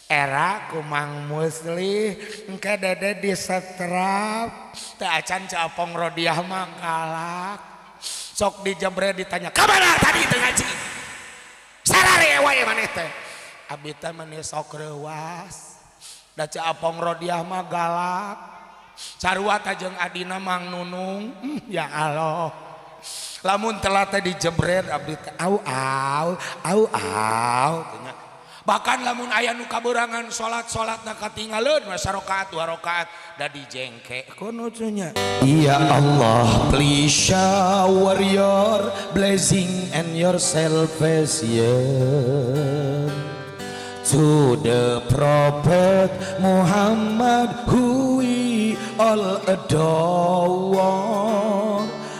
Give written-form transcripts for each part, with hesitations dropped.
Era ku Mang Muslih engke dede disetrap teu acan Ceu Apong Rodiah mah galak. Sok dijebret ditanya, "Ka mana tadi teu ngaji?" Sarare wae maneh teh. Abi teh meni sok reuas. Da Ceu Apong Rodiah mah galak. Sarua teh jeung adina Mang Nunung. Ya Allah. Lamun telat teh dijebret abdi teh au au au au tanya. Bahkan lamun aya nu kaberangan salat-salatna katinggaleun we sarakaat dua rakaat da dijengke kono nya. Ya Allah, please shower your blessing and your salvation to the Prophet Muhammad who we all adore.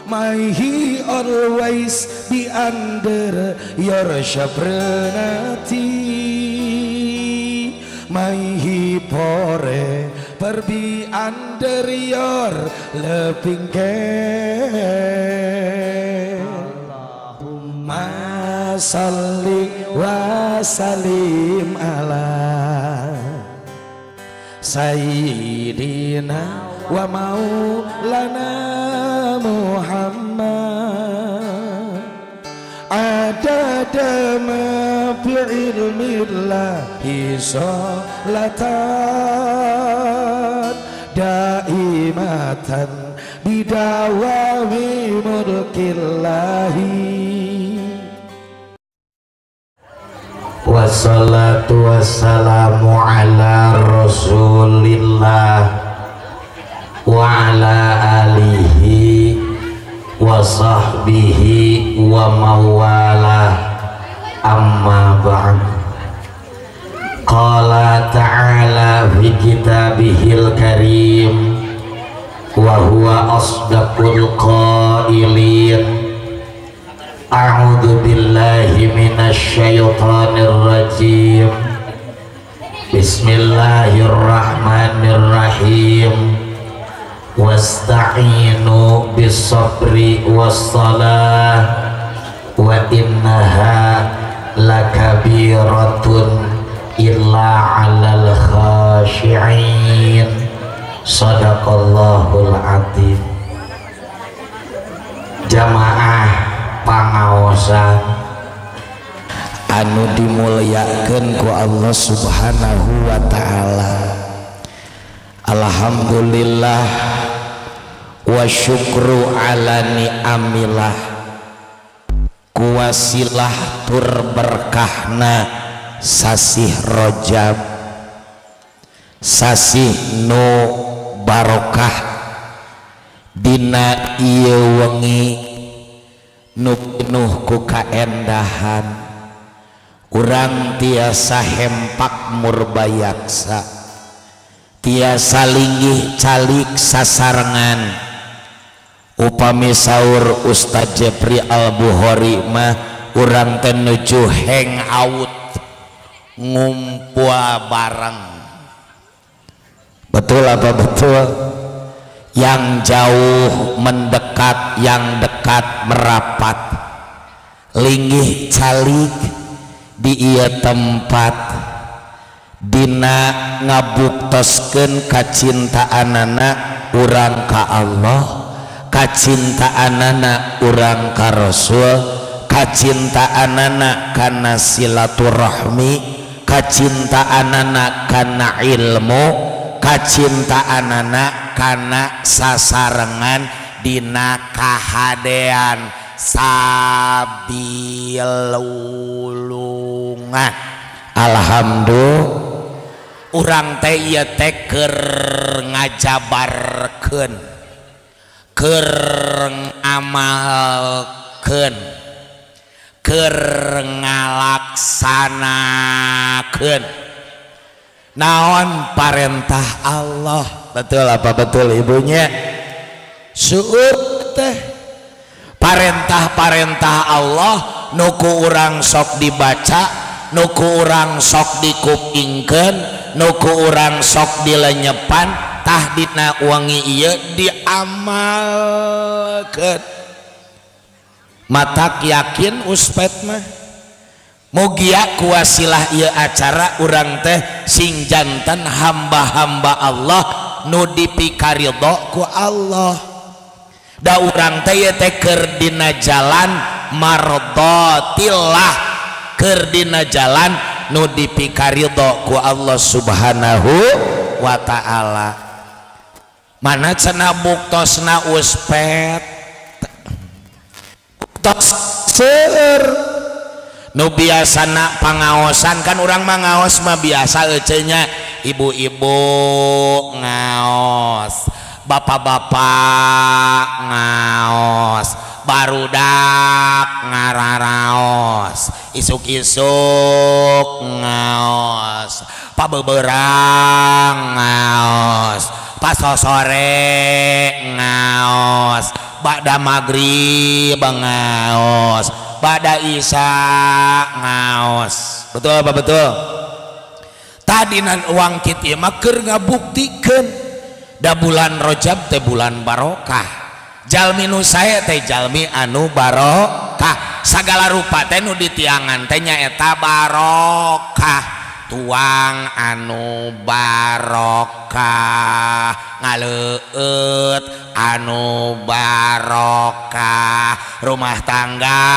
May he always be under your sovereignty. May he forever be under your loving care. Allahumma salli wa sallim ala Sayyidina wa maulana Muhammad adada ma fi ilmillahi sholatan daimatan bidawami mulkillahi. Wassalatu wassalamu ala rasulillah wa ala alihi wa sahbihi wa mawalah, amma ba'd. Qala ta'ala fi kitabihil karim wa huwa asdaqul qailin. A'udzu billahi minasy syaithanir rajim. Bismillahirrahmanirrahim. Wasta'inu bis-sabri was-salah wa innaha lakabiratun illa 'alal khashi'in. Shadaqallahul adzim. Jamaah pangaosan anu dimuliakeun ku Allah Subhanahu wa ta'ala. Alhamdulillah wa syukru ala ni'amillah, kuwasilah tur berkahna sasih Rajab, sasih nu barokah dina ieu wengi nu pinuh ku kaendahan. Urang tiasa hempak murbayaksa, tiasa linggih calik sasarengan. Upami saur Ustaz Jepri Al-Bukhari mah urang teh nuju hang out, ngumpul bareng. Betul apa betul? Yang jauh mendekat, yang dekat merapat, linggih calik di ieu tempat dina ngabuktoskeun kacintaanana urang ka Allah, kacintaanana urang ka Rasul, kacintaanana kana silaturahmi, kacintaanana kana ilmu, kacintaanana kana sasarengan dina kahadean sabilulungan. Alhamdulillah urang teh ieu teh keur ngajabarkeun, keur ngamalkeun, keur ngalaksanakeun naon parentah Allah. Betul apa betul ibunya? Seueur teh parentah-parentah Allah nu ku urang sok dibaca, nu ku urang sok dikupingkeun, nu ku urang sok dilenyepan, tah dina wangi ieu diamalkeun. Matak yakin uspet mah Mugia kuwasilah ieu acara urang teh sing janten hamba-hamba Allah nu dipikaridho ku Allah. Da urang teh ieu teh keur dina jalan mardatillah, keur dina jalan nu dipikaridho ku Allah Subhanahu wa ta'ala. Mana cenah buktosna uspet buktos seueur nu biasana pangaosan kan urang mah ngaos mah biasa ecenya ibu-ibu ngaos, bapak-bapak ngaos, barudak ngararaos, isuk-isuk ngaos, pabeberang ngaos, pasosore ngaos, ba'da maghrib ngaos, ba'da isya ngaos. Betul apa betul? Tadi nan uang kita mah keur ngabuktikeun da bulan Rajab teh bulan barokah. Jalmi nu sae teh jalmi anu barokah. Sagala rupa teh nu ditiangan teh nyaeta barokah. Tuang anu barokah, ngaleueut anu barokah, rumah tangga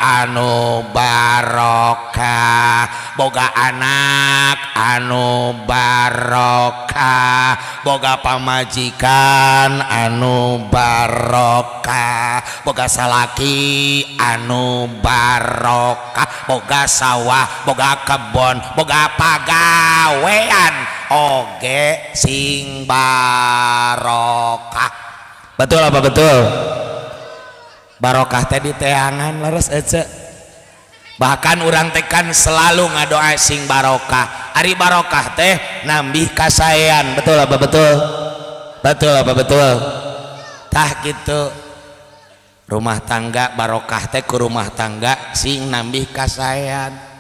anu barokah, boga anak anu barokah, boga pamajikan anu barokah, boga salaki anu barokah, boga sawah, boga kebon, boga pagawean oge sing barokah. Betul apa betul? Barokah teh diteangan leres ece. Bahkan urang teh kan selalu ngadoa sing barokah. Ari barokah teh nambih kasaean. Betul apa betul? Betul apa betul? Tah gitu. Rumah tangga barokah teh ku rumah tangga sing nambih kasaean.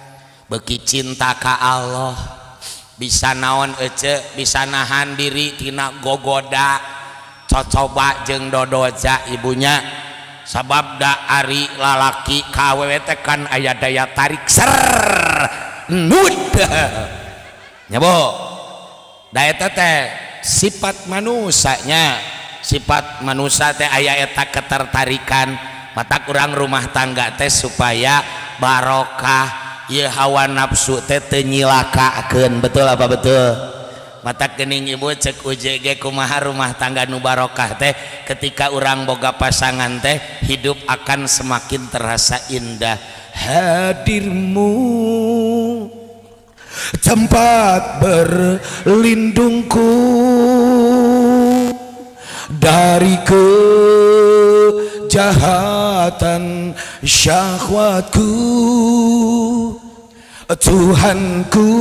Beki cinta ka Allah, bisa naon ece, bisa nahan diri tina gogoda cocoba jeung dodoja ibunya. Sabab da ari lalaki ka awewe teh kan aya daya tarik ser nud nya bo. Da eta teh sifat manusanya, sifat manusia teh aya eta ketertarikan. Mata kurang rumah tangga teh supaya barokah. Ieu hawa nafsu teh teu nyilakakeun. Betul apa betul? Mata geuning ibu cek UJG kumaha rumah tangga nu barokah teh ketika urang boga pasangan teh hidup akan semakin terasa indah. Hadirmu tempat berlindungku dari kejahatan syahwatku, Tuhanku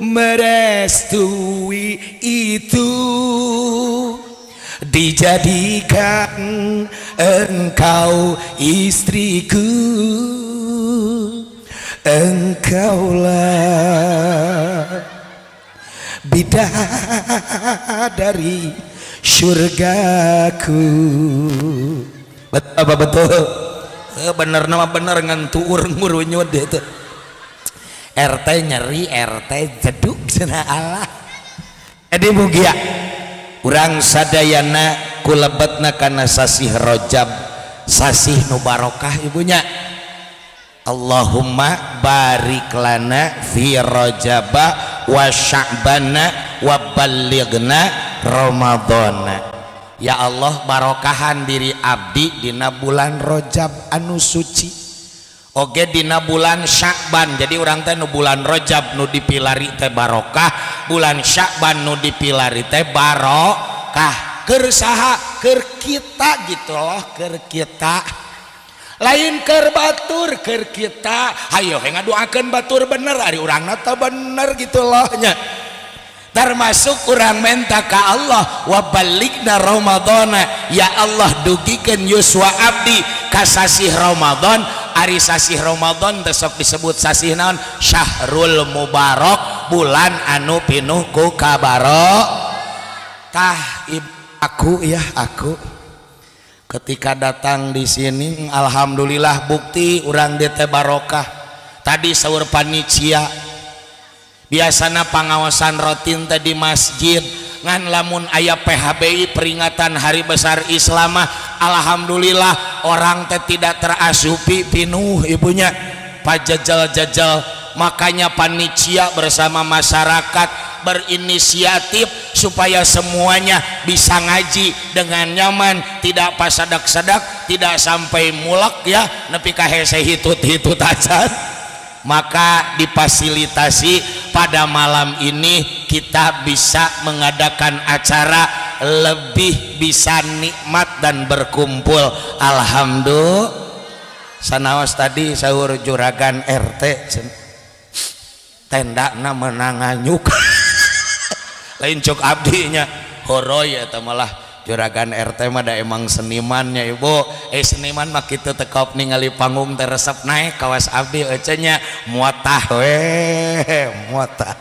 merestui itu, dijadikan engkau istriku, engkaulah bidadari syurgaku. Betul apa betul? Bener nama bener ngantuur ngurunyut itu. RT nyeri, RT jeduk cenah Allah. Jadi mugia urang sadayana kulebetna kana sasih Rajab, sasih nu barokah ibunya. Allahumma barik lana fi Rajaba wa Sya'bana wa ballighna Ramadhana. Ya Allah barokahan diri abdi dina bulan Rajab anu suci. Oge dina bulan Sya'ban. Jadi urang teh nu bulan Rajab nu dipilari teh barokah, bulan Sya'ban nu dipilari teh barokah. Keur saha? Keur kita gitu loh, keur kita. Lain keur batur, keur kita. Hayo ngadoakeun batur bener, ari urangna teh bener gitu loh nya. Termasuk urang menta ka Allah wa baligna Ramadhana. Ya Allah dugikeun yuswa abdi ka sasih Ramadan. Ari sasih Ramadan teh sok disebut sasih naon? Syahrul Mubarak, bulan anu pinuh ku kabarok. Tah aku ya aku ketika datang di sini alhamdulillah bukti urang teh barokah. Tadi saur panitia biasana pangawasan rutin teh di masjid ngan lamun aya PHBI peringatan Hari Besar Islam, alhamdulillah orang teh tidak terasupi pinuh ibunya pajajal-jajal. Makanya panitia bersama masyarakat berinisiatif supaya semuanya bisa ngaji dengan nyaman, tidak pasadak-sadak, tidak sampai mulak ya nepi ka hese hitut-hitut aja. Maka difasilitasi pada malam ini kita bisa mengadakan acara lebih bisa nikmat dan berkumpul. Alhamdulillah. Sanaos tadi sahur juragan RT tendana menang nganyuk lain cok abdinya horoy eta malah juragan RT mah da emang senimannya ibu. Seniman mah kitu tekop ningali panggung teh resep naik kawas abdi ece nya muatah we muatah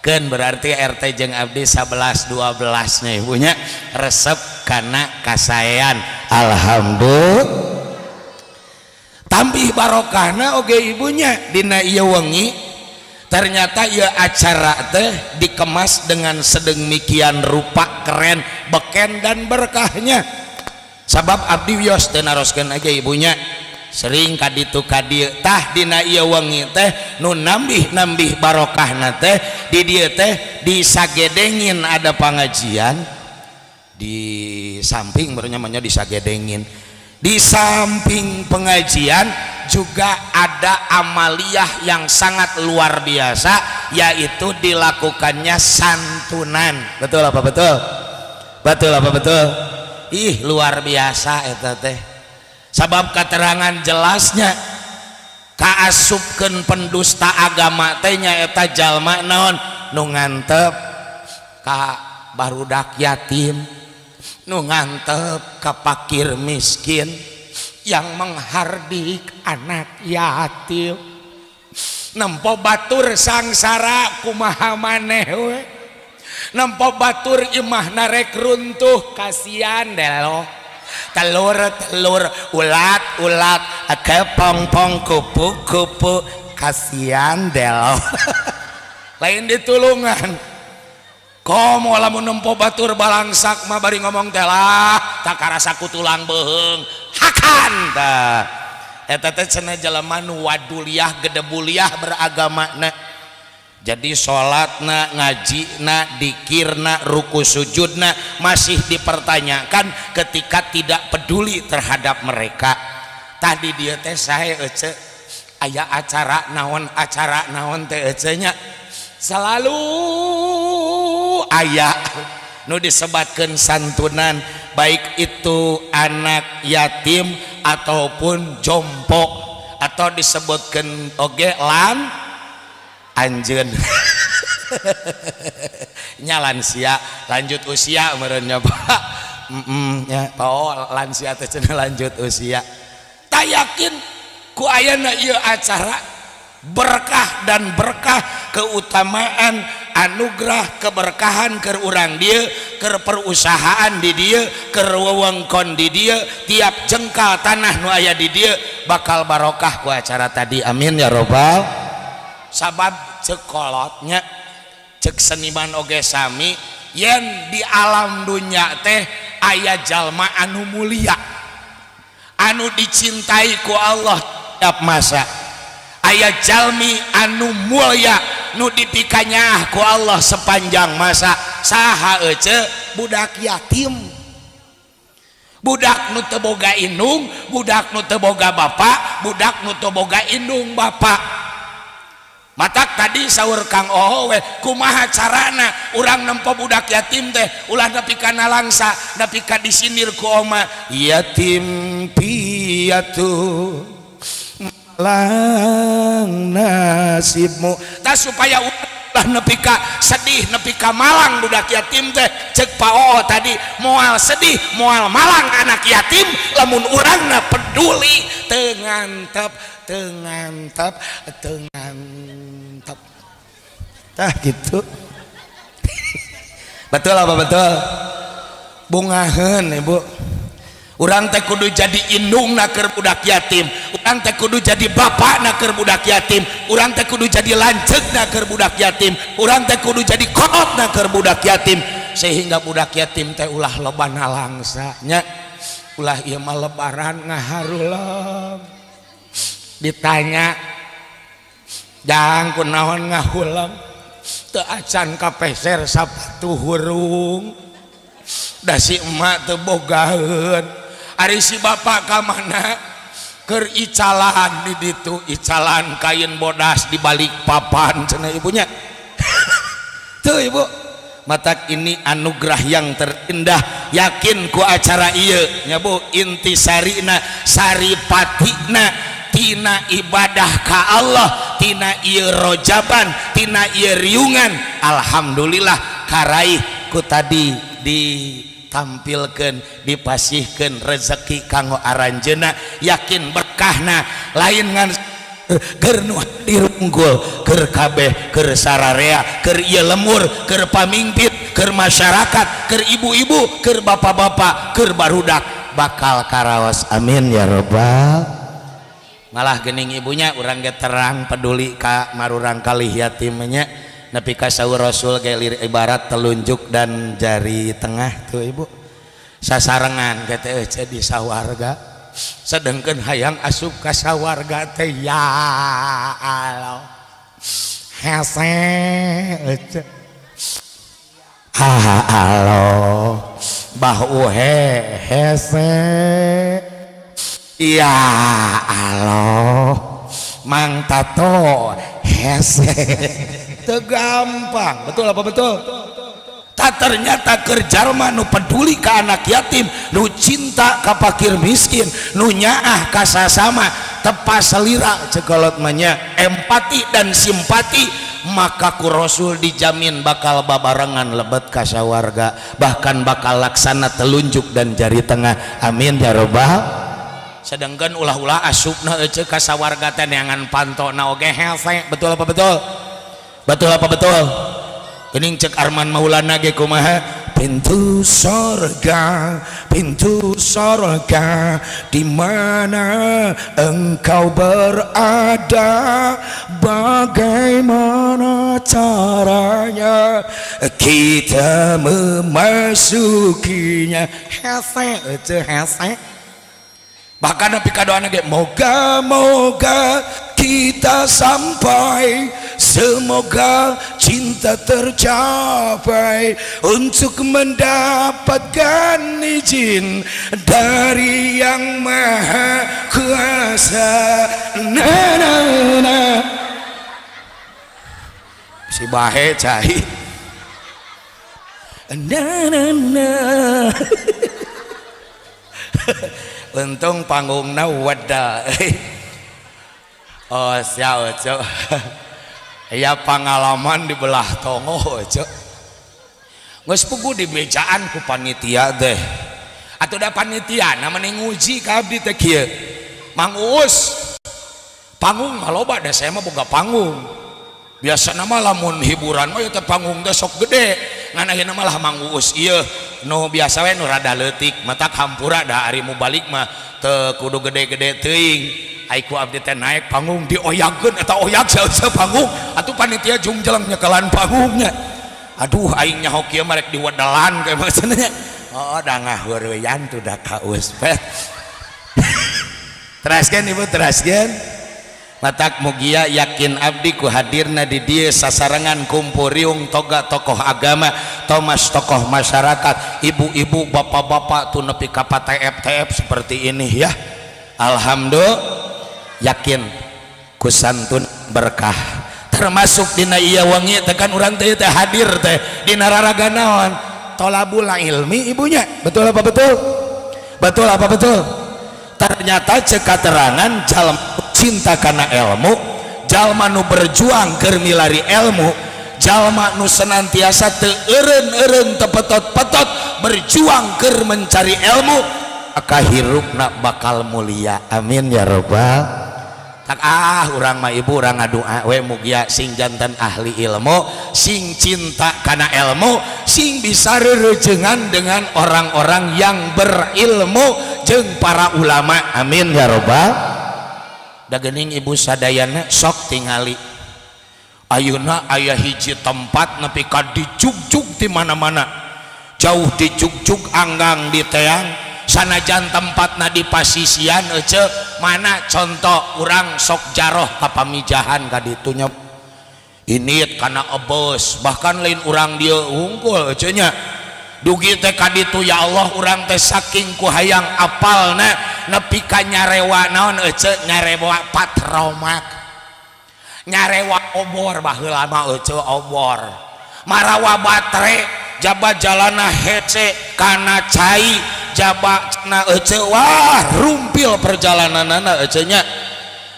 keun berarti RT jeung abdi 11 12 nya ibunya resep kana kasaean. Alhamdulillah. Tambih barokahna oge ibunya dina ieu wengi ternyata ya acara teh dikemas dengan sedemikian rupa keren beken dan berkahnya. Sabab abdi wios teu naroskeun aja ibunya sering kaditu kadieu tah dina ieu wengi teh nu nambih-nambih barokahna teh di dieu teh disagedengin ada pengajian di samping baru namanya disagedengin. Di samping pengajian juga ada amaliyah yang sangat luar biasa, yaitu dilakukannya santunan. Betul apa betul? Betul apa betul? Ih, luar biasa eta teh. Sabab keterangan jelasnya kaasupkeun pendusta agama teh nyaeta jalma naon nu ngantep ka barudak yatim, nu ngantep ka pakir miskin, yang menghardik anak yatim. Nempo batur sangsara kumaha maneh we, nempo batur imah narek runtuh kasihan delo. Telur-telur ulat-ulat kepong-pong kupu-kupu kasihan delo. Lain ditulungan. Komo lamun nempo batur balangsak mah bari ngomong teh lah tak karasa ku tulang beuheung hakan tah. Eta teh cenah jelema nu waduliah gedebuliah beragamana. Jadi salatna, ngajina, dikirna, ruku sujudna masih dipertanyakan ketika tidak peduli terhadap mereka. Tadi dia teh sae ece aya acara naon teh ece nya selalu aya nu disebatkeun santunan, baik itu anak yatim ataupun jompo atau disebutkeun oge lan anjeun nya lansia lanjut usia meureun nya Pak. Nya oh lansia teh cenah lanjut usia. Tak yakin ku ayana ieu acara berkah dan berkah keutamaan anugerah keberkahan keur urang dieu, keur perusahaan di dieu, keur wewengkon di dieu, tiap jengkal tanah nu aya di dieu bakal barokah ku acara tadi. Amin ya robbal. Sabab cek kolotnya cek seniman oge sami yen di alam dunya teh aya jalma anu mulia anu dicintai ku Allah tiap masa, aya jalmi anu mulia nu dipikanyaah ku Allah sepanjang masa. Saha ece? Budak yatim, budak nu teu boga indung, budak nu teu boga bapak, budak nu teu boga indung bapak. Matak tadi sahur Kang Oho we kumaha carana urang nempo budak yatim teh ulah nepi ka nalangsa nepi ka disindir ku oma yatim piatu malang nasibmu. Tah supaya ulah nepi ka sedih nepi ka malang budak yatim teh cek Pak Oho tadi moal sedih moal malang anak yatim lamun urangna peduli teu ngantep teu ngantep teu ngantep. Tah gitu. Betul apa betul? Bungaheun ibu. Urang teh kudu jadi indungna keur budak yatim. Urang teh kudu jadi bapakna keur budak yatim, urang teh kudu jadi lanceukna keur budak yatim, urang teh kudu jadi kolotna keur budak yatim, sehingga budak yatim teh ulah loba nalangsa nya. Ulah ieu mah lebaran ngaharulem. Ditanya jang kunaon ngahulem, teu acan kapeser sapatu hurung, da si emak teu bogaeun. Ari si bapak ka mana? Keur icalan di ditu, icalan kain bodas di balik papan cenah ibunya. Tuh ibu, matak ini anugerah yang terindah, yakin ku acara ieu nya bu, inti sarina saripatina tina ibadah ka Allah, tina ieu rojaban, tina ieu riungan. Alhamdulillah karaih ku tadi ditampilkan, dipasihkan rezeki kanggo aranjeuna, yakin berkahna lain ngan keur nu hadir unggul, keur kabeh, keur sararea, keur ieu lemur, keur pamingpit, keur masyarakat, keur ibu-ibu, keur bapak-bapak, keur barudak bakal karaos. Amin ya robbal. Malah gening ibunya urang ge terang peduli ka marurang kalih yatimnya, nepi ka saur Rasul ge ibarat telunjuk dan jari tengah tuh ibu sasarengan ge teh di sawarga, sedengkeun hayang asup ka sawarga teh ya Allah hese euce ha Allah bah uhe hese ya Allah Mang Tato hese. Teu gampang, betul apa betul? Tak ternyata keur jalma nu peduli ka anak yatim, nu cinta ka fakir miskin, nu nyaah ka sasama, tepas selira cekolot mah nya, empati dan simpati, maka ku Rasul dijamin bakal babarengan lebet ka sawarga, bahkan bakal laksana telunjuk dan jari tengah. Amin ya robbal. Sedangkan ulah-ulah asupna euceu ka sawarga teh neangan pantona oge hese, betul apa betul? Betul apa betul? Geuning cek Arman Maulana ge kumaha? Pintu sorga di mana engkau berada, bagaimana caranya kita memasukinya. Hese euceu hese. Bahkan nepi ka doana ge moga-moga kita sampai, semoga cinta tercapai untuk mendapatkan izin dari Yang Maha Kuasa. Na na na. Si bahe cai. Na na na. Untung panggungna weda. Oh sia ojo. Ya pengalaman di belah tongo ojo. Geus puguh dibejaan ku panitia teh. Atuh da panitia na meni nguji ka abdi teh kieu. Mang Uus panggung mah loba da saya mah boga panggung. Biasana mah lamun hiburan mah ieu teh panggung teh sok gede. Ngan ayeuna mah lah Mang Uus ieu nu biasa we nu rada leutik, matak hampura da ari mubalik mah teu kudu gede-gede teuing. Ai ku abdi teh naik panggung dioyagkeun eta oyak saeuseut panggung, atuh panitia jungjeleng nyekelan panggungnya. Aduh aing nyaho kieu mah rek diwedelan kayak maksudnya. Oh da ngahureuyan tuh da ka Uspet. Teraskeun ibu, teraskeun. Matak mugia yakin abdi ku hadirna di dieu sasarengan kumpuriung toga tokoh agama, tomas tokoh masyarakat, ibu-ibu, bapak-bapak tuh nepi ka TF-TF seperti ini ya. Alhamdulillah yakin ku santun berkah. Termasuk dina ieu wengi teh kan urang teh hadir teh dina raraga naon? Tolabul ilmi ibunya. Betul apa betul? Betul apa betul? Ternyata cek katerangan jalma cinta karena ilmu, jalma nu berjuang keur milari ilmu, jalma nu senantiasa teu eureun-eureun teu petot-petot berjuang keur mencari ilmu, maka hirupna bakal mulia. Amin ya robbal. Tak ah urang mah ibu urang ngadua we mugia sing janten ahli ilmu, sing cinta kana ilmu, sing bisa rerejengan dengan orang-orang yang berilmu jeung para ulama. Amin ya robbal. Da geuning ibu sadayana sok tingali. Ayeuna aya hiji tempat nepi ka dijugjug di mana-mana. Jauh dijugjug anggang di teang sanajan tempatna di pasisian ece mana contoh urang sok jaroh ka pamijahan ka ditu nya. Ini kana ebes bahkan lain urang dieu hungkul ece nya. Dugi teh ka ditu ya Allah urang teh saking ku hayang apalna nepi ka nyarewa naon ece nyarewa patromak nyarewa obor baheula mah ece obor marawa batre jaba jalana hece kana cai jaba cenah ece wah rumpil perjalananana ece nya.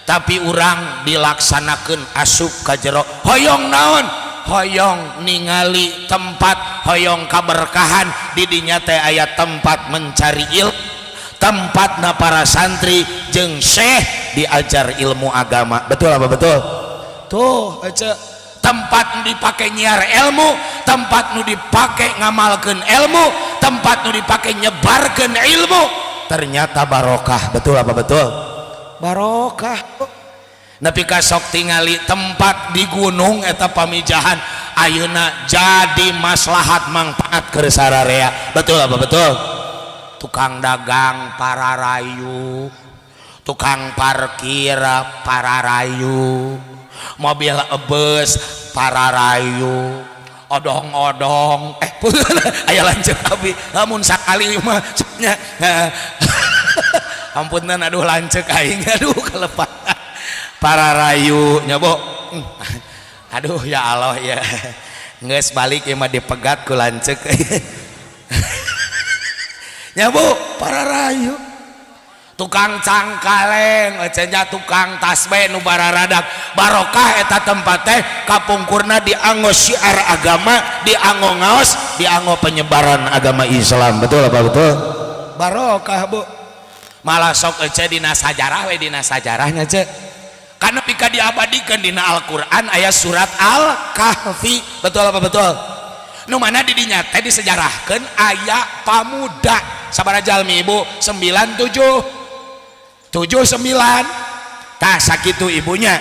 Tapi urang dilaksanakeun asup ka jero hoyong naon hoyong ningali tempat hoyong kaberkahan didinya teh aya tempat mencari ilmu tempatna para santri jeung syekh diajar ilmu agama. Betul apa betul? Tuh ece tempat nu dipake nyiar ilmu, tempat nu dipake ngamalkeun ilmu, tempat nu dipake nyebarkeun ilmu, ternyata barokah. Betul apa betul? Barokah. Nepi ka sok tingali tempat di gunung eta pamijahan ayeuna jadi maslahat manfaat keur sararea. Betul apa betul? Tukang dagang para rayu, tukang parkir para rayu, mobil ebes para rayu, odong-odong aya lanceuk abi lamun sakali mah nya ampunten aduh lanceuk aing aduh kelepat para rayu nya Bu. Aduh ya Allah ya geus balik ieu mah dipegat ku lanceuk nya Bu para rayu tukang cangkaleng cenah tukang tasbih nu bararadak barokah eta tempat teh kapungkurna dianggo syiar agama dianggo ngaos dianggo penyebaran agama Islam. Betul apa betul? Barokah Bu. Malah sok ece dina sajarah we dina sajarahnya ce karena pika diabadikan dina Al-Qur'an aya surat Al-Kahfi. Betul apa betul? Nu mana di dinya teh disejarahkeun aya pamuda sabaraha jalmi ibu 97 79 tah sakitu ibunya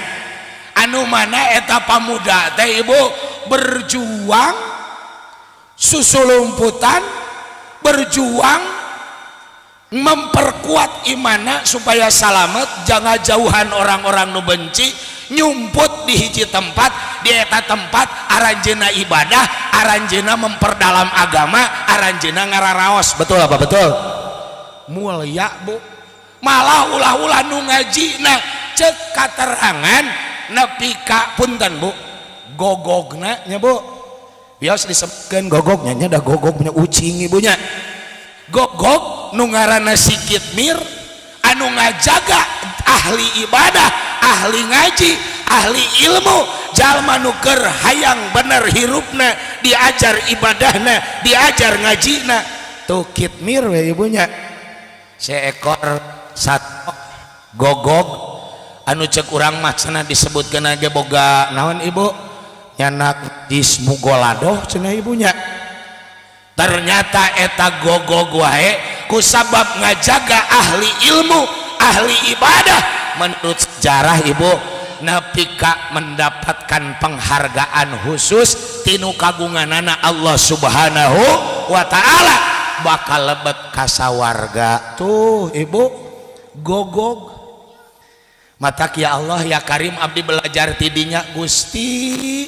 anu mana eta pamuda teh ibu berjuang susulumputan berjuang memperkuat imana supaya salamet jangan jauhan orang-orang nu benci nyumput di hiji tempat di eta tempat aranjeuna ibadah aranjeuna memperdalam agama aranjeuna ngararaos. Betul apa betul? Mulia Bu. Malah ulah-ulah nu ngajina cek katerangan nepi ka punten Bu gogogna nya Bu bios disebutkeun gogognya nya da gogog punya ucing ibunya gogog nu ngaranna si Kitmir anu ngajaga ahli ibadah ahli ngaji ahli ilmu jalma nu keur hayang bener hirupna diajar ibadahna diajar ngajina tuh Kitmir we ibunya seekor satu gogog anu cek urang mah cenah disebutkeun ge boga naon ibu nyanak dismugoladoh cenah ibunya. Ternyata eta gogog wae kusabab ngajaga ahli ilmu ahli ibadah menurut sejarah ibu nepi ka mendapatkan penghargaan khusus tinu kagunganana Allah Subhanahu wa ta'ala bakal lebet kasawarga. Tuh ibu gogog matak ya Allah ya Karim abdi belajar tidinya Gusti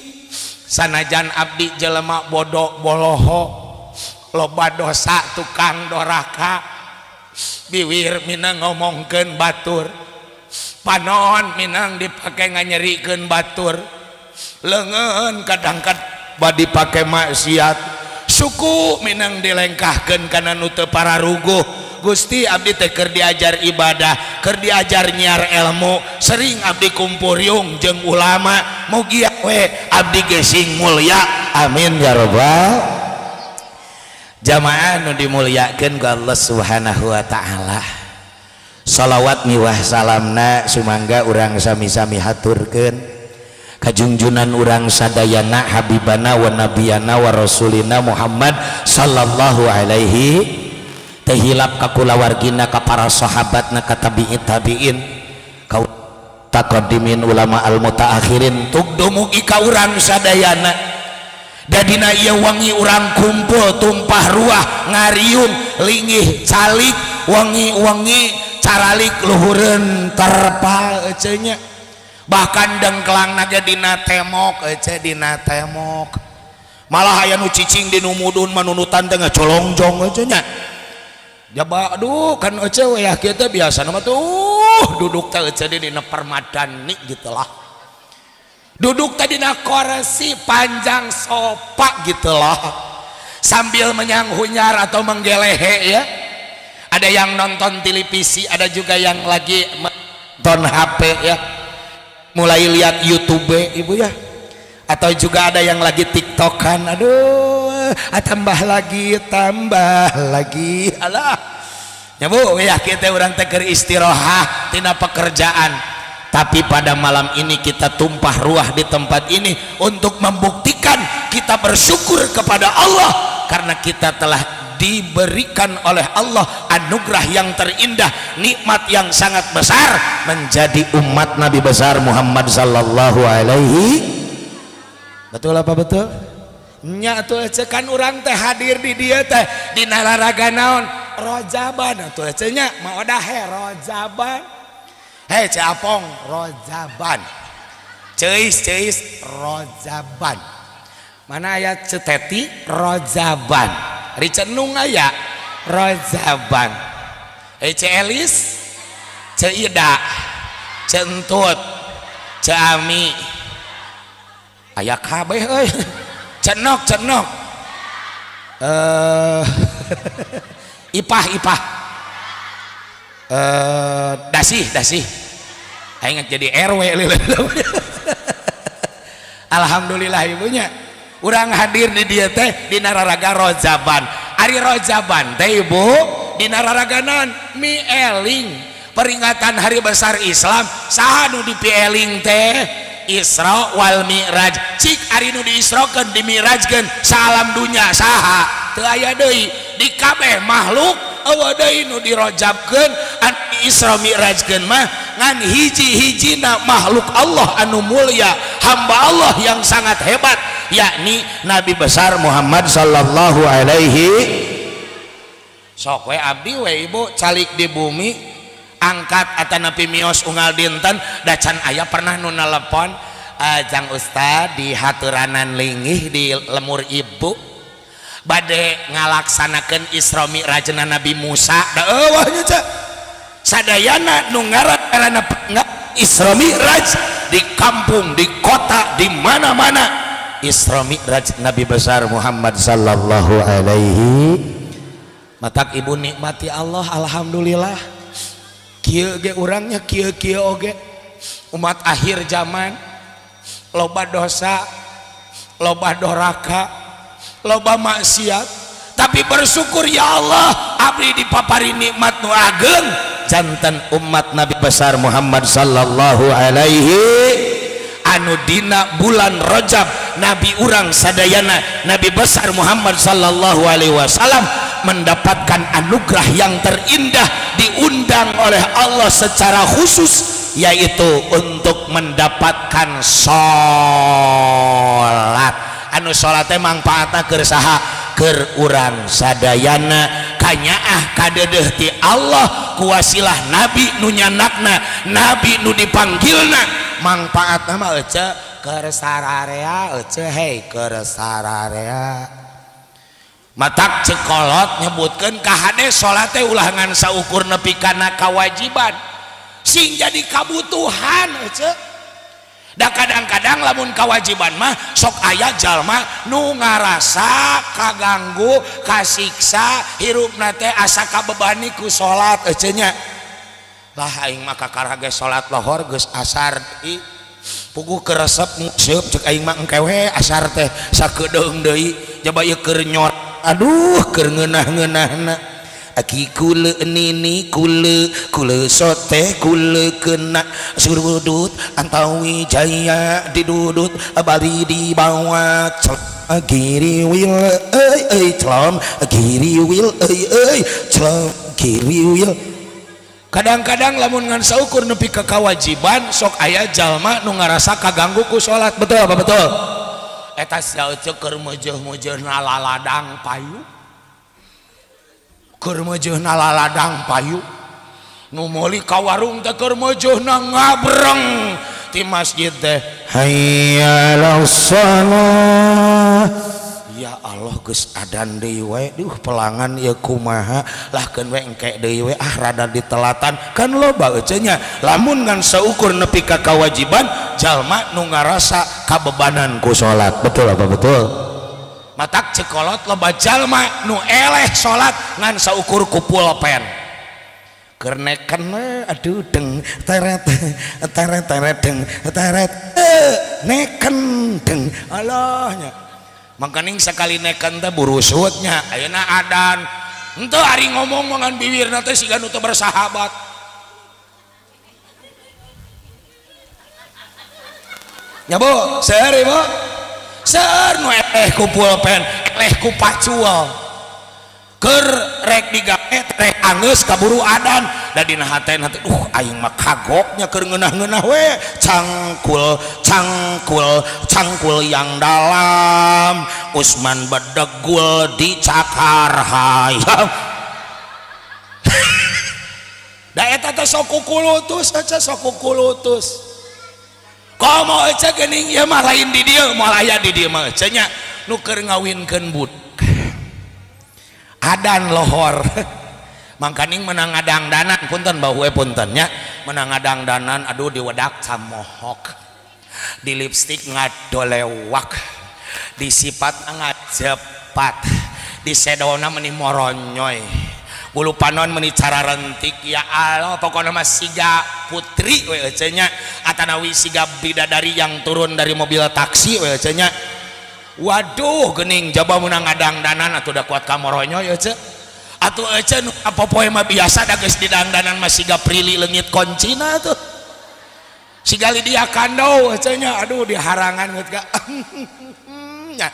sanajan abdi jelema bodoh boloho loba dosa tukang doraka biwir minang ngomongkeun batur panon minang dipake nganyerikeun batur leungeun kadang-kadang badi dipake maksiat suku minang dilengkahkeun kana nu teu pararuguh. Gusti abdi teh keur diajar ibadah keur diajar nyiar ilmu sering abdi kumpuriung jeung ulama mugia we abdi ge sing mulya. Amin ya rabbal. Jamaah nu dimuliakeun ku Allah Subhanahu wa taala. Salawat miwah salamna sumangga urang sami-sami haturkeun kajungjunan urang sadayana habibana wa nabiyana wa rasulina Muhammad sallallahu alaihi teh hilap ka kulawargina ka para sahabatna ka tabi'in tabi'in ka mutaqaddimin, ulama al mutaakhirin, tuk dumugi ka urang sadayana. Dadina ieu wangi urang kumpul tumpah ruah ngariung lingih calik wangi-wangi caralik luhureun terpal ece nya. Bahkan dengklang naga dina temok ece dina temok. Malah aya nu cicing di nu mudun manunutan teh ngacolongjong ece nya. Jaba aduh kan ece we ya kieu teh biasana mah tuh duduk teh ece dina permadani gitu lah. Duduk tadi na kursi panjang sopa gitu loh, sambil menyanghunyar atau menggelehe ya. Ada yang nonton televisi, ada juga yang lagi nonton HP ya, mulai lihat YouTube ibu ya, atau juga ada yang lagi TikTokan. Aduh, tambah lagi, tambah lagi, alah nyabu ya kita orang teh keur istirahat tina pekerjaan. Tapi pada malam ini kita tumpah ruah di tempat ini untuk membuktikan kita bersyukur kepada Allah karena kita telah diberikan oleh Allah anugerah yang terindah, nikmat yang sangat besar, menjadi umat Nabi besar Muhammad sallallahu alaihi. Betul apa betul? Nya atuh ece kan urang teh hadir di dieu teh dina laraga naon? Rojaban atuh ece nya maodah he rojaban. Hei Ceu Apong rojaban, ceis ceis rojaban, mana aya Ceu Teti rojaban, ari Ceu Nung aya rojaban, hei Ceu Elis, Ceu Ida, Ceu Entut, Ceu Ami, aya kabeh euy, Ceu Nok Ceu Nok, Ipah Ipah. Dasih dasih aing jadi RW. Alhamdulillah ibunya urang hadir di dieu teh dina raraga rojaban. Ari rojaban teh ibu dina raraga naon? Mieling peringatan hari besar Islam. Saha nu dipieling teh? Isra wal Mi'raj. Cik ari nu diisrokeun dimi'rajkeun salam dunya saha? Teu aya deui di kabeh makhluk eueuh deui nu dirojabkeun anu Isra Mi'rajkeun mah ngan hiji-hijina makhluk Allah anu mulia, hamba Allah yang sangat hebat, yakni Nabi besar Muhammad sallallahu alaihi. Sok we abdi we ibu calik di bumi angkat atanapi mios unggal dinten dacan aya pernah nu nelepon, jang ustad di haturanan lingih di lemur ibu bade ngalaksanakeun Isra Mi'rajna Nabi Musa. Da eueuh nya sadayana nu ngaranna Isra Mi'raj di kampung, di kota, di mana-mana Isra Mi'raj Nabi besar Muhammad sallallahu alaihi. Matak ibu nikmati Allah, alhamdulillah. Kieu ge urangnya kieu-kieu oge umat akhir zaman, loba dosa, loba doraka, loba maksiat, tapi bersyukur ya Allah abdi dipapari nikmat nu ageng jantan umat Nabi besar Muhammad sallallahu alaihi. Anu dina bulan Rajab Nabi urang sadayana Nabi besar Muhammad sallallahu alaihi wasallam mendapatkan anugerah yang terindah, diundang oleh Allah secara khusus, yaitu untuk mendapatkan sholat. Anu sholatnya mangfaatna keur saha? Keur urang sadayana. Kanyaah kadeudeeh ti Allah kuwasilah nabi nu nyanakna, nabi nu dipanggilna, mangfaatna mah ece keur sararea ece hei keur sararea. Matak cekolot nyebutkeun kahade salat teh ulah ngan saukur nepi kana kawajiban, sing jadi kabutuhan ece. Da kadang-kadang lamun kawajiban mah sok aya jalma nu ngarasa kaganggu, kasiksa, hirupna teh asa kabebani ku salat ece nya. Lah aing mah kakara ge salat lohor geus asar deui. Puguh keresep nguseup cek aing mah engke we asar teh sakedeung deui jaba ieu keur nyot. Aduh keur ngeunah-ngeunahna. Aki kule nini kule kule sote kule kena surudut antawi jaya didudut bari dibawa kiri wil euy euy celom kiri wil euy euy celom kiri wil. Kadang-kadang lamun ngan saukur nepi ka kawajiban sok aya jalma nu ngarasa kaganggu ku salat. Betul apa betul? Eta sia keur meujeuh-meujeuhna laladang payu. Keur meujeuhna laladang payu. Nu meuli ka warung teh keur meujeuhna ngabreng ti masjid teh. Hayya 'alas-shalah. Ya Allah geus adan deui we, duh pelangan ieu kumaha, lahkeun we engke deui we, ah rada ditelatan kan loba euceu nya. Lamun ngan saukur nepi ka kawajiban jalma nu ngarasa kabebanan ku salat. Betul apa betul? Matak cekolot loba jalma nu eleh salat ngan saukur ku pulpen. Keur neken we aduh deng teret teret teret deng teret neken deng Allahnya. Mangkaning sekali neken teh burusutnya ayeuna adan henteu ari ngomong ngan bibirna teh siga nu teu bersahabat. Nya Bu, seueur ibu. Seueur nu eleh ku pulpen, eleh ku pacul. Keur rek digawe rek anggeus kaburu adan da dina hatena teh aing mah kagoknya keur ngeunah-ngeunah we cangkul cangkul cangkul yang dalam Usman bedegul dicakar hayam. Da eta teh sok kukulutus aja sok kukulutus. Komo ece geuning ieu mah lain di dieu moal aya di dieu mah ece nya nu keur ngawinkeun but adan lohor. Mangkaning menang ngadangdanan punten bahu we punten nya menang ngadangdanan aduh diwedak camohok di lipstik ngadolewak disipat ngajepat disedona meni moronyoy bulu panon meni cara rentik ya Allah pokokna mah siga putri we ece nya atanawi siga bidadari yang turun dari mobil taksi we ece nya. Waduh gening jaba menang ngadangdanan atuh da kuat ka moronyoy ece atuh ece nu popoe mah biasa da geus didangdanan mah siga prili leungit koncina tuh siga Lydia Kandou ece nya aduh diharangan geus ka nya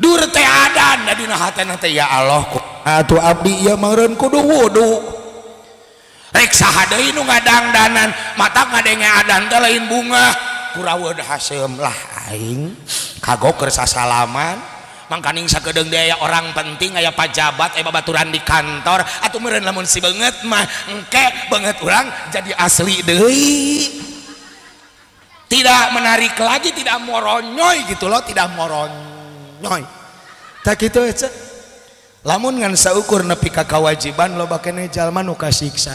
dur teh adan da dina hatena teh ya Allah atuh abdi ieu meureun kudu wudu rek saha deui nu ngadangdanan mata ngadenge adan teh lain bunga kuraweud haseum lah aing kagok keur sasalaman. Mangkaning sakedeung deui aya orang penting aya pajabat aya babaturan di kantor atuh meureun lamun si beungeut mah engke beungeut urang jadi asli deui tidak menarik lagi tidak moronyoy gitu loh tidak moronyoy tak kitu ece. Lamun ngan saukur nepi ka kawajiban loba keneh jalma nu kasiksa.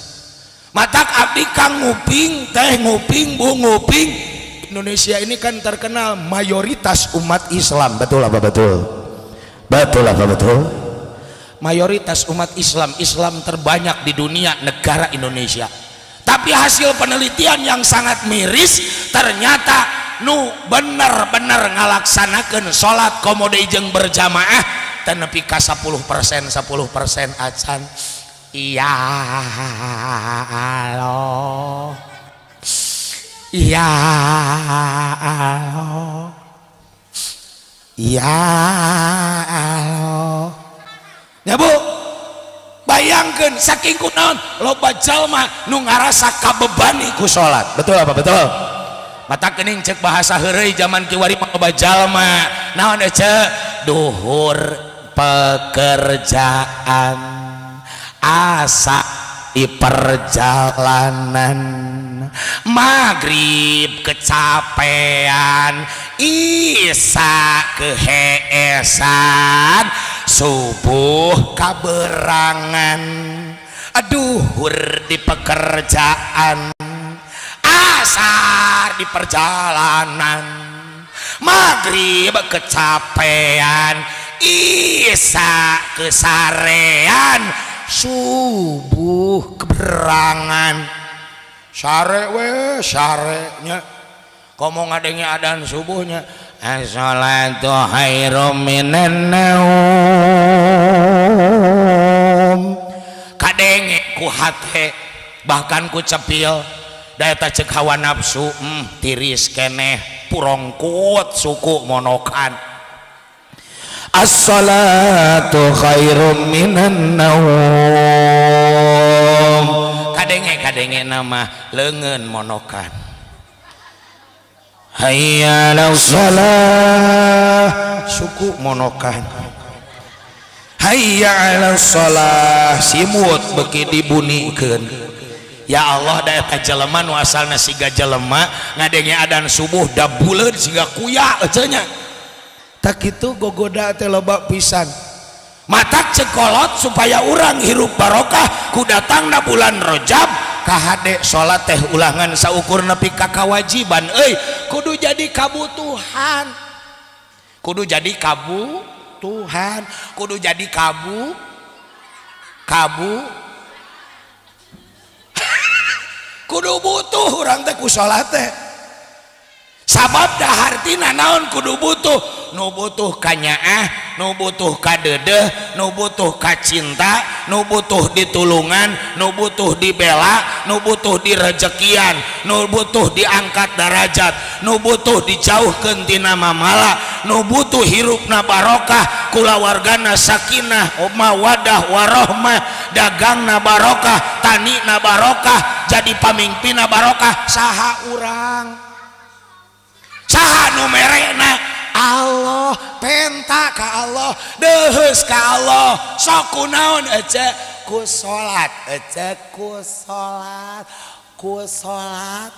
Matak abdi kang nguping teh nguping bu nguping. Indonesia ini kan terkenal mayoritas umat Islam. Betul apa betul? Betul apa betul? Mayoritas umat Islam, Islam terbanyak di dunia negara Indonesia. Tapi hasil penelitian yang sangat miris ternyata nu bener-bener ngalaksanakeun salat komode jeung berjamaah teu nepi ka 10% 10% acan. Ya Allah. Ya Allah. Ya Allah. Ya Bu, bayangkeun saking kunaon loba jalma nu ngarasa kabebani ku salat. Betul apa betul? Mata kening cek bahasa heureuy zaman kiwari mah loba jalma. Naon ece? Duhur pekerjaan asa di perjalanan maghrib kecapean isya keheesan subuh kaberangan aduhur di pekerjaan asar di perjalanan maghrib kecapean isya kesarean subuh keberangan. Sare we sarenya komo ngadenge adan subuhnya as-sholatu khairum minan naum kadenge ku hate bahkan ku cepil da eta ceuk hawa nafsu tiris keneh purongkut suku monokan as-sholatu khairum minan naum. Ngadenge-kadenge nama leungeun monokan. Hayya 'alas shalah suku monokan. Hayya 'alas shalah simut beuki dibunikeun. Ya Allah da eta jelema nu asalna siga jelema ngadenge adan subuh da buleud siga kuya ece nya. Tak kitu gogoda teh loba pisan. Matak cekolot supaya urang hirup barokah ku datangna bulan Rajab kahade salat teh ulangan saukur nepi ka kawajiban euy kudu jadi kabutuhan. Kudu jadi kabutuhan, kudu jadi kabu kabu kudu butuh urang teh ku salat teh. Sabab dahartina naon kudu butuh, nu butuh kanyaah, nu butuh kadedeh, nu butuh kacinta, nu butuh ditulungan, nu butuh dibela, nu butuh direjekian, nu butuh diangkat derajat, nu butuh dijauhkeun tina mamala, nu butuh hirupna barokah, kulawargana sakinah, mawadah warohmah, dagangna barokah, tanina barokah, jadi pamimpinna barokah. Saha urang? Saha nu merena? Allah. Penta ka Allah, deuheus ka Allah. Sok kunaon ece? Ku salat ece, ku salat, ku salat.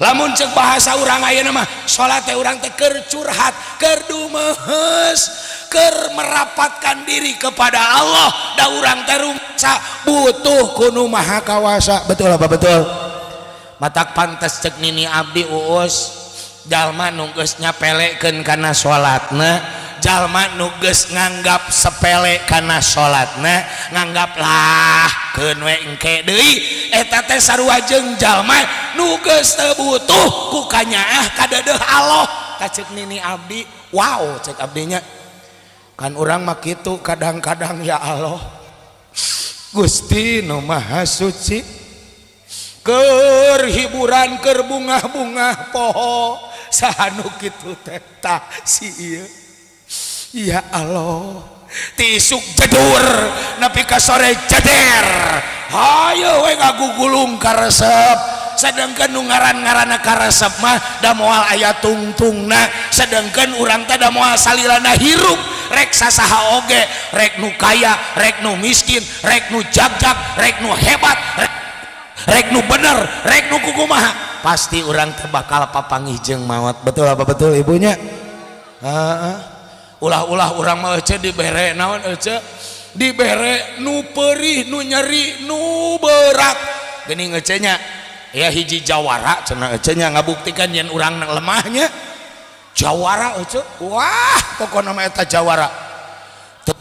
Lamun ceuk bahasa urang ayeuna mah salat teh urang teh keur curhat, keur dumeheus, keur merapatkan diri kepada Allah. Da urang teh rungsa butuh ku nu Maha Kawasa. Betul apa betul? Matak pantes ceuk nini abdi uus jalma nu geus nyapelekeun kana salatna, jalma nu geus nganggap sepele kana salatna, nganggap lah keun we engke deui, eta teh sarua jeung jalma nu geus teu butuh ku kanyaah kadeudeung Allah. Ka ceuk nini abdi, wow ceuk abdinya. Kan urang mah kitu kadang-kadang ya Allah. Gusti nu Maha Suci keur hiburan keur bungah-bungah poho saha nu kitu teh tah si ieu. Ya Allah, ti isuk jedur nepi ka sore jeder. Hayu we ngagugulung karesep. Sedangkan nu ngaran-ngaranna karesep mah da moal aya tungtungna, sedangkan urang teh da moal salilana hirup. Rek sasaha oge, rek nu kaya, rek nu miskin, rek nu jagjag, rek nu hebat, rek nu bener, rek nu kukumaha, pasti urang teh bakal papanggih jeung maot. Betul apa betul ibunya? Ulah-ulah urang mah ece dibere naon ece? Dibere nu perih, nu nyeri, nu berat. Geuning ece nya, ya hiji jawara cenah ece nya ngabuktikan yen urang lemahnya. Jawara ece, wah pokona mah eta jawara.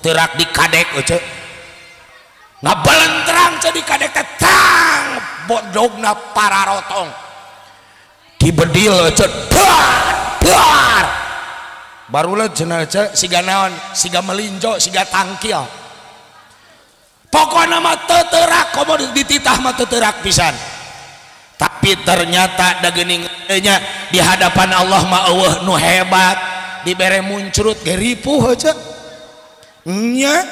Teurak di kadek ece. Ngabalentrang ce di kadek teh tang bodogna pararotong. Dibedil ece dar dar. Barulah cenah ece siga naon, siga melinjo, siga tangkil. Pokona mah teu teurak, komo dititah mah teu teurak pisan. Tapi ternyata da geuning nya di hadapan Allah mah eueuh nu hebat, dibere muncrut ge ripuh ece. Nya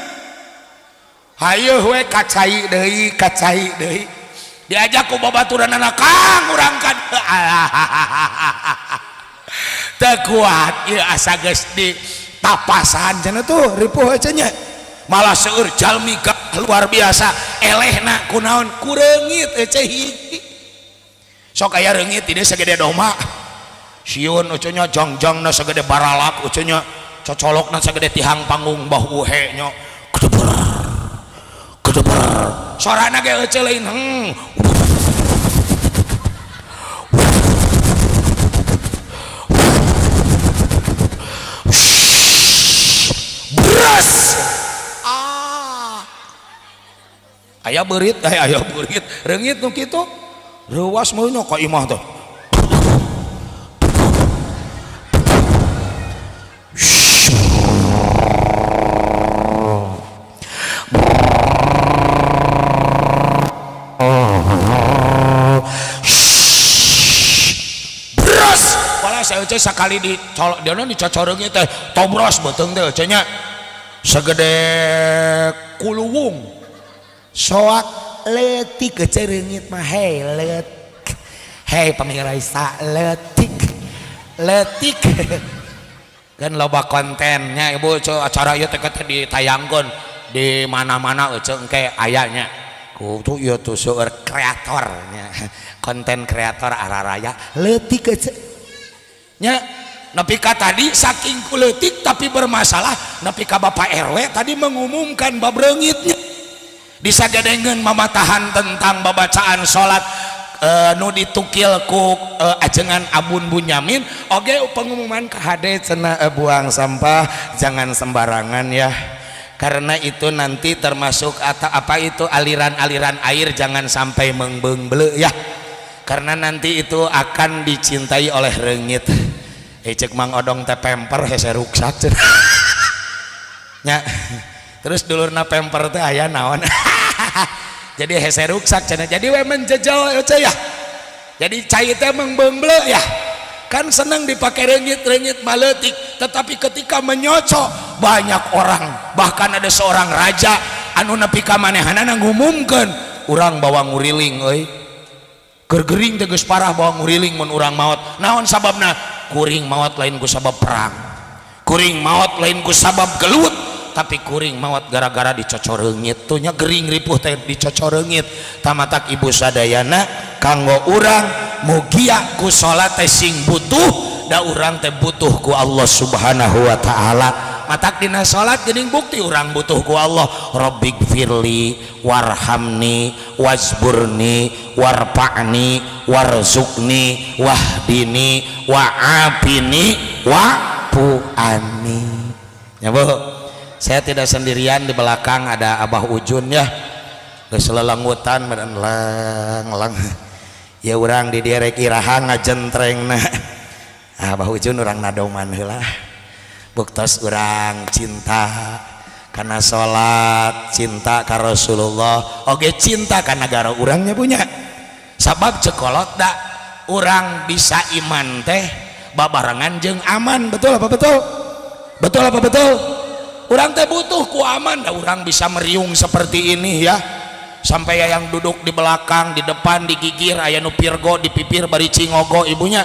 hayu we kacai deui, kacai deui. Diajak ku babaturanana Kang urang ka teu kuat ieu asa geus di tapasan cenah tuh ripuh ece nya. Malah seueur jalmi luar biasa elehna kunaon ku reungit ece hiji. Sok aya reungit di sagede doma. Sieun ece nya jangjangna sagede baralak ece nya, cocolokna sagede tihang panggung bahu he nya. Kedeber. Kedeber. Sorana ge ece lain heng. Beres. Ah. Aya beurit, aya beurit. Reungit nu kitu. Reuwas mah nya ka imah teh. Beres. Walah saya teh sakali dicolok dia dicocoreungnya teh tobros beuteung teh ece nya. Segede kuluwung. Soak leutik ece reungit mah hei leut. Hei pamirsa leutik. Leutik. Kan loba kontennya ibu acara ieu teh ditayangkeun di mana-mana ece engke aya nya. Kudu ieu tuh seueur kreatornya. Konten kreator araraya leutik ece. Nya nepi ka tadi saking ku leutik tapi bermasalah nepi ka Bapak RW tadi mengumumkan bab reungitnya. Disagedengeun mamatahan tentang babacaan salat nu ditukil ku ajengan Abun Bunyamin oge pengumuman ka hade cenah buang sampah jangan sembarangan ya karena itu nanti termasuk atau apa itu aliran-aliran air jangan sampai mengbeung-beuleu ya karena nanti itu akan dicintai oleh reungit. Cek Mang Odong teh pemper hese ruksak cenah. Nya terus dulurna pemper teh aya naon. Jadi hese ruksak cenah. Jadi we menjejel eueuh ya. Jadi cai teh mengbeungbeuleu ya. Kan senang dipakai reungit-reungit maletik, tetapi ketika menyocok banyak orang, bahkan ada seorang raja anu nepi ka manehanana ngumumkeun urang bawa nguriling euy. Gergering teh geus parah bawa nguriling mun urang maot. Naon sababna? Kuring maot lain ku sabab perang, kuring maot lain ku sabab gelut, tapi kuring maot gara-gara dicocoreungit. Tuh nya gering ripuh teh dicocoreungit. Tamatak ibu sadayana kanggo urang mugia ku salat teh sing butuh, da urang teh butuh ku Allah Subhanahu wa taala. Matak dina salat geuning bukti urang butuh ku Allah. Rabbighfirli warhamni wajburni warfa'ni warzuqni wahdini wa'afini wa'fu'ani. Ya Bu, saya tidak sendirian, di belakang ada Abah Ujun ya. Geus lelenggutan badan lang-lang. Ya urang di dieu rek iraha ngajentrengna. Abah Ujun urang nadoman heula. Buktos urang cinta karena salat, cinta ka Rasulullah, oge cinta ka nagara urangnya punya. Sabab cekolot da urang bisa iman teh babarengan jeung aman, betul apa betul? Betul apa betul? Urang teh butuh ku aman, da urang bisa meriung seperti ini ya. Sampai yang duduk di belakang, di depan, di gigir, aya nu pirgo, di pipir bari cingogo ibunya.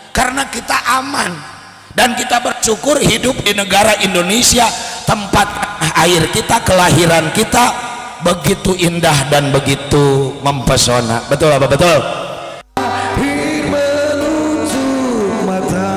Karena kita aman. Dan kita bersyukur hidup di negara Indonesia, tempat air kita, kelahiran kita begitu indah dan begitu mempesona. Betul apa betul? Menuju mata.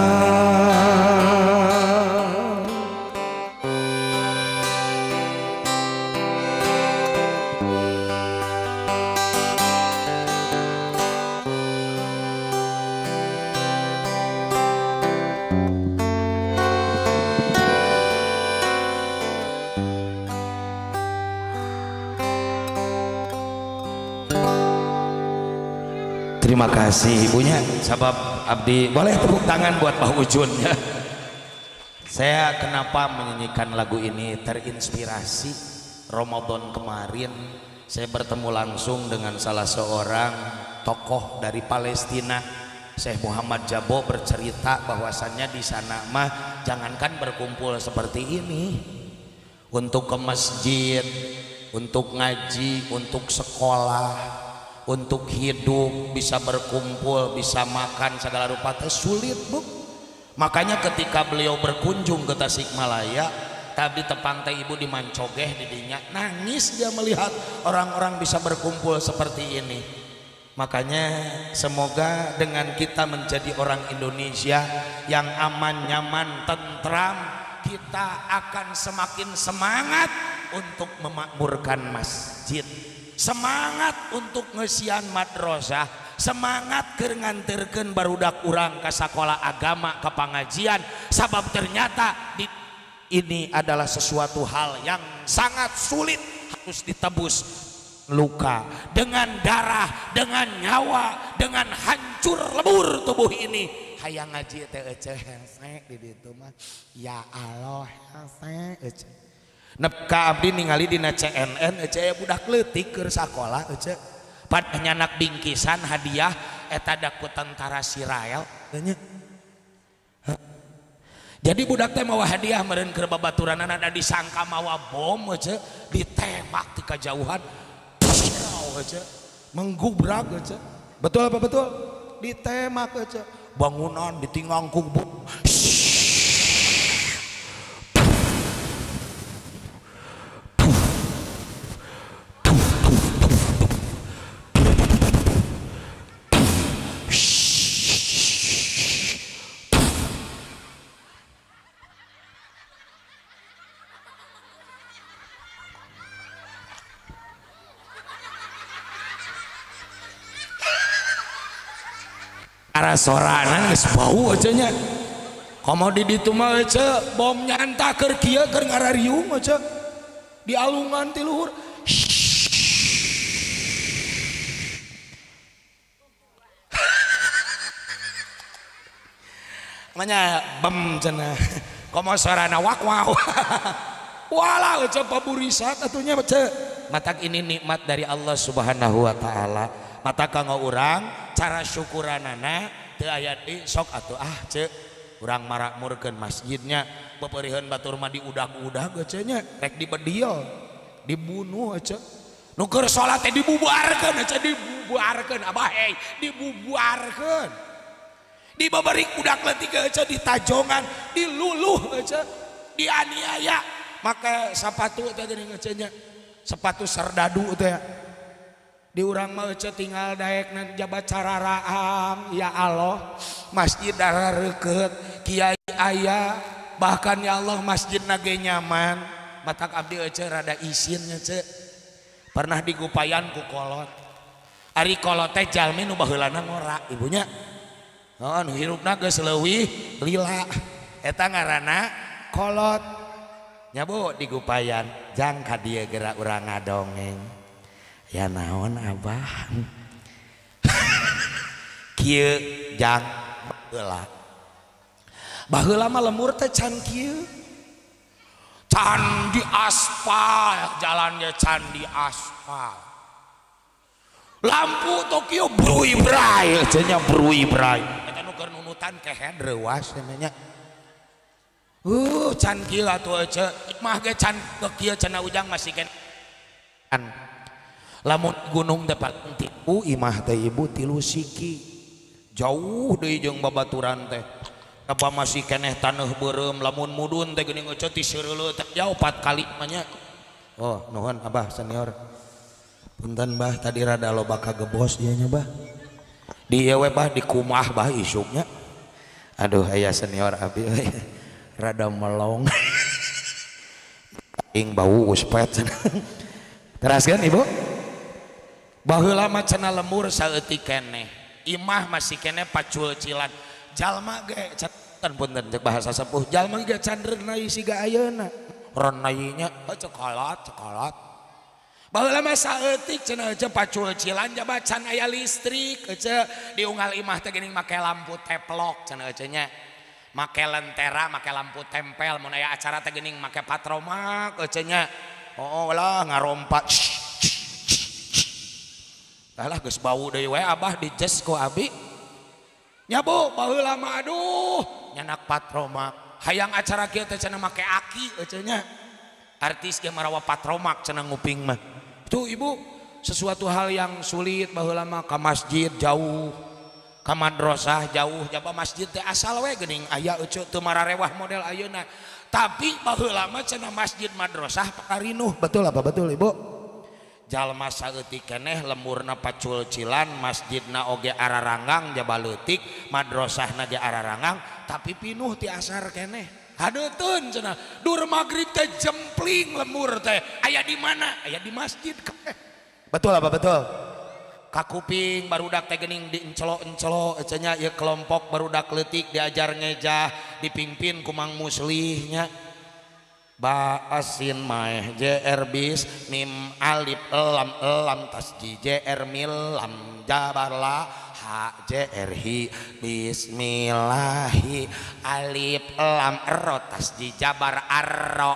Terima kasih ibunya. Sabab abdi boleh tepuk tangan buat Pak Ujun ya. Saya kenapa menyanyikan lagu ini, terinspirasi Ramadan kemarin saya bertemu langsung dengan salah seorang tokoh dari Palestina, Syekh Muhammad Jabo, bercerita bahwasannya di sana mah jangankan berkumpul seperti ini, untuk ke masjid, untuk ngaji, untuk sekolah, untuk hidup, bisa berkumpul, bisa makan segala rupa teh sulit Bu. Makanya ketika beliau berkunjung ke Tasikmalaya, tadi tepang teh ibu di Mancogeh di dinya, nangis dia melihat orang-orang bisa berkumpul seperti ini. Makanya semoga dengan kita menjadi orang Indonesia yang aman, nyaman, tentram, kita akan semakin semangat untuk memakmurkan masjid, semangat untuk ngesian madrasah, semangat keur nganterkeun barudak urang ka sakola agama, ka pangajian. Sabab ternyata ini adalah sesuatu hal yang sangat sulit, harus ditebus luka dengan darah, dengan nyawa, dengan hancur lebur tubuh ini. Hayang ngaji teh ece hese di ditu mah, ya Allah hese ece. Nepka abdi ningali dina CNN ece budak leutik keur sakola ece, pada nyanak bingkisan hadiah eta da ku tentara Israel. Jadi budak teh mawa hadiah meureun keur babaturanana da disangka mawa bom ece, ditembak ti kajauhan. aja menggubrak aja betul apa betul ditemak aja bangunan ditinggang kubur arah sorangan geus bau aja nya komo di ditu mah aja bom nyanta keur kieu keur ngarariung aja di alungan ti luhur manya bem cenah komo sorana wak wow walah aja paburisat atunya aja matak ini nikmat dari Allah Subhanahu wa taala mata kanggo urang cara syukuranana teu aya di sok atuh ah ceu urang marakmurkeun masjidnya beperiheun batur mah diudag-udag ceu nya rek dibedil dibunuh ceu nu keur salat teh dibubarkeun ceu dibubarkeun abah hei dibubarkeun dibabarik budak leutik ceu ditajongan diluluh ceu dianiaya make sapatu teh geuning ceu nya sepatu serdadu teh di urang mah ece tinggal daek na jabat cararaang ya Allah masjid darah reket kiai aya bahkan ya Allah masjid nage nyaman matak abdi ece rada isin ece pernah digupayan ku kolot ari kolot teh jalmi nu baheulana ngora ibunya heeh nu hirupna geus leuwih lila eta ngaranna kolot nya Bu digupayan jang ka dieu geura urang ngadongeng ya naon abah kieu jang baheula baheula mah lemur teh can kieu can di aspal jalannya can di aspal lampu Tokyo brui brai cenah brui brai eta nu keur nunutan kehed reuas cenah can kieu atuh ece mah ge can kieu cenah ujang masih keneh lamun gunung teh paling tipu imah teh ibu tilu siki jauh deui jeung babaturan teh apa masih keneh taneuh beureum lamun mudun teh geuning euceu ti seureuleuh teh jauh 4 kali mah nya oh nuhun abah senior punten bah tadi rada loba kagebos ieu nya bah di ieu we bah di kumah bah isuknya aduh aya senior abi euy rada melong ing bau uspet teraskeun ibu baheula mah cenah lemur saeutik keneh imah masih keneh paculcilan jalma ge can punten cek bahasa sepuh jalma ge can reunai siga ayeuna renainya oh cekolot cekolot baheula mah saeutik cenah ece paculcilan jaba can aya listrik ece diunggal imah teh geuning make lampu teplok cenah ece nya make lentera make lampu tempel mun aya acara teh geuning make patromak ece nya oh lah ngarompak lah geus bau deui we abah dijes ku abi nya Bu baheula mah aduh nyanak patromak hayang acara kieu teh cenah make aki ece nya artis ge marawa patromak cenah nguping mah tuh ibu sesuatu hal yang sulit baheula mah ka masjid jauh ka madrasah jauh jaba masjid teh asal we geuning aya ece teu mararewah model ayeuna tapi baheula mah cenah masjid madrasah pakarinuh betul apa betul ibu jalma saeutik keneh lemurna paculcilan masjidna oge araranggang jaba leutik madrasahna ge araranggang tapi pinuh ti asar keneh hadeutun cenah dur magrib teh jempling lemur teh aya di mana aya di masjid keneh betul apa betul kakuping barudak teh geuning diencelo-encelo cenah ieu kelompok barudak leutik diajar ngejah dipimpin ku Mang Muslihnya ba asin maeh jr bis mim alif lam lam tasji jr mil lam jabar la ha jr hi bismillahi alif lam ro tasji jabar arro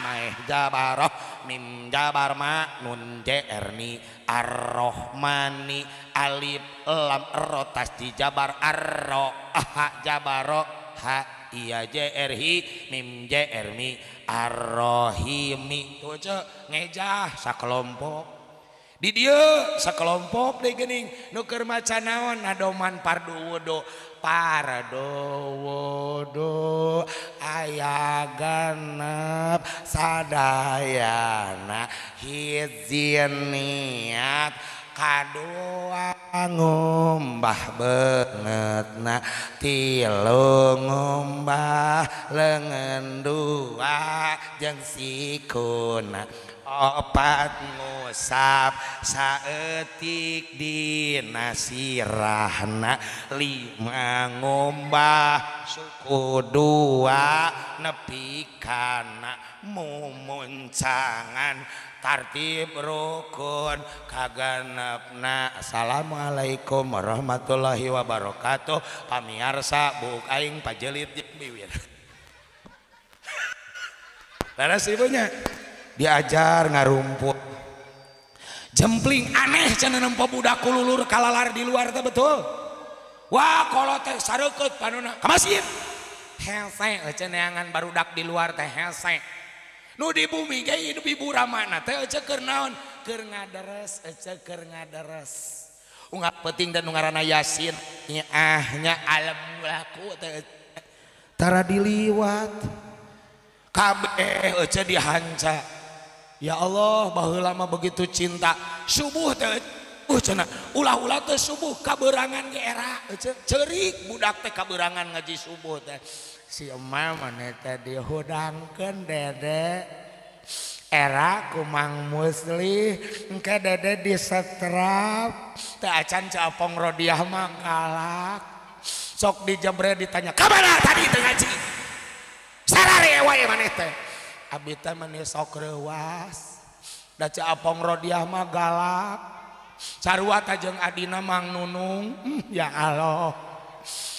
maeh jabaroh mim jabar ma nun jr ni arrohmani alif lam ro tasji jabar arro ha jabaro ha iya jr hi mim jr mi arrohimi tuh ce ngejah sakelompok Di dieu sakelompok deui geuning nu keur maca naon adoman pardu wudu. Pardu wudu aya genep sadayana hiji niat kadua ngumbah beungeutna tilu ngumbah leungeun dua jeung sikuna opat ngusap saeutik dina sirahna lima ngumbah suku dua nepi kana mumuncangan tartib rukun kagenepna. Assalamualaikum warahmatullahi wabarakatuh. Pamiarsa buuk aing pajelit jeung biwir. Leres ibunya diajar ngarumput jempling aneh cenah nempo budak kululur kalalar di luar teh betul. Wah kolot teh sareukeut panona ka masjid hese cenah neangan barudak di luar teh hese. Nu di bumi ge hidup ibu ramana teh ece keur naon keur ngaderes ece keur ngaderes ungap penting dan ngaranna Yasin nyaah nya alam laku teh tara diliwat kabeh ece dihanca. Ya Allah baheula mah begitu cinta subuh teh cenah ulah-ulah teh subuh kaberangan ge era ece ceurik budak teh kaberangan ngaji subuh teh. Si emak mana teh dihudangkeun dede era kumang muslih engke dede disetrap teu acan Ceu Apong Rodiah mah galak sok dijebret ditanya ka mana tadi teu ngaji sarare wae maneh teh abdi teh meni sok reuas da Ceu Apong Rodiah mah galak sarua teh jeung adina Mang Nunung ya Allah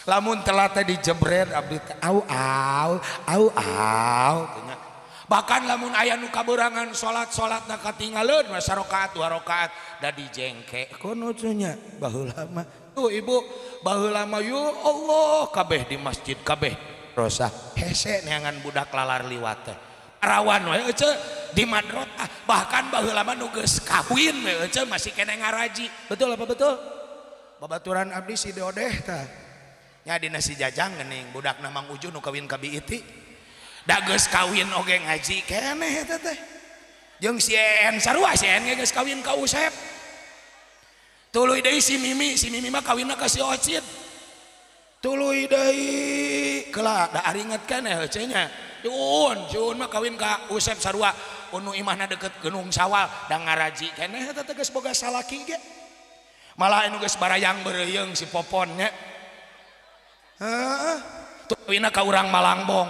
lamun telat teh dijebret abdi teh au au au au bahkan lamun aya nu kaberangan salat-salatna katinggaleun we sarakaat dua rakaat da dijengke kono nya baheula mah tuh ibu baheula mah ya Allah kabeh di masjid kabeh rosa hese neangan budak lalar liwat teh rawan we ece di madrasah bahkan baheula mah nu geus kawin we ece masih keneh ngaraji betul apa betul babaturan abdi si Deodeh tah nya dina si Jajang geuning budakna Mang Uju nu kawin ka Bi Iti da geus kawin oge ngaji keneh eta teh jeung si En sarua si En geus kawin ka Usep tuluy deui si Mimi mah kawinna ka si Ocit tuluy deui keula da aringet keneh heueuh nya Uun mah kawin ka Usep sarua unu imahna deket Gunung Sawal da ngaraji keneh eta teh geus boga salaki ge malah anu geus barayang beureuyeung si Popon nya heeh kawinna ka urang Malangbong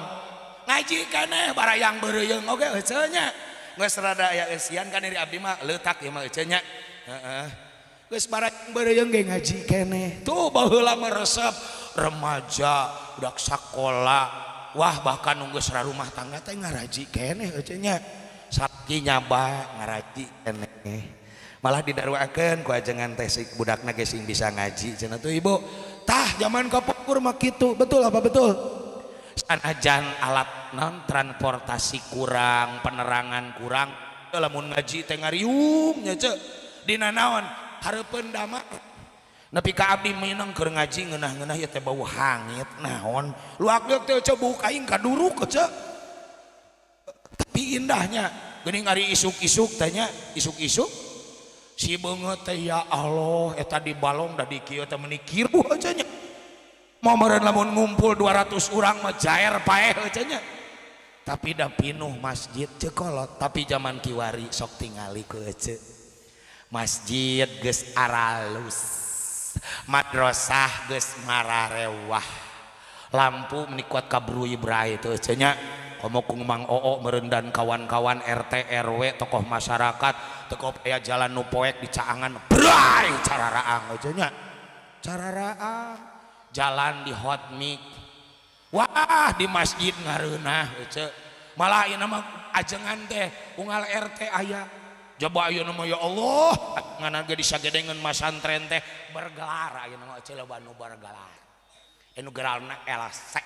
ngaji keneh barayang beureuyeung oge heueuh nya geus rada aya eusian kan diri abdi mah leutak ieu mah heueuh nya heeh geus barayang beureuyeung ge ngaji keneh tuh baheula mah resep remaja budak sakola wah bahkan nu geus rumah tangga teh ngaraji keneh heueuh nya salaki nyaba ngaraji keneh malah didarwakeun ku ajengan teh si budakna ge sing bisa ngaji cenah tuh ibu tah zaman kapungkur mah kitu betul apa betul sanajan alat non transportasi kurang penerangan kurang lamun ngaji teh ngariung nya ceu dina naon hareupeun dama nepi ka abdi mineng keur ngaji ngeunah-ngeunah ieu teh bau hangit naon luak-liuk teh ceu buuk aing kaduruk ceu tapi indahnya geuning ari isuk-isuk teh nya isuk-isuk si beungeut teh ya Allah eta di balong da di kieu teh meuni kiruh aja nya mau meureun lamun ngumpul 200 urang mah jaer paeh aja nya tapi da pinuh masjid ceu kolot tapi zaman kiwari sok tingali ku ece masjid geus aralus madrasah geus mararewah lampu meni kuat kabrui brai teu ece nya komo ku Mang Oo meureun dan kawan-kawan RT RW tokoh masyarakat teu aya jalan nu poek di caangan brai cararaang aja nya cararaang jalan di hot mic wah di masjid ngareunah ece malah ieu mah ajengan teh unggal RT aya coba ayeuna mah ya Allah ngan ge disagedengeun masantren teh bergelar ayeuna mah ece loba nu bergelar anu gelarna LC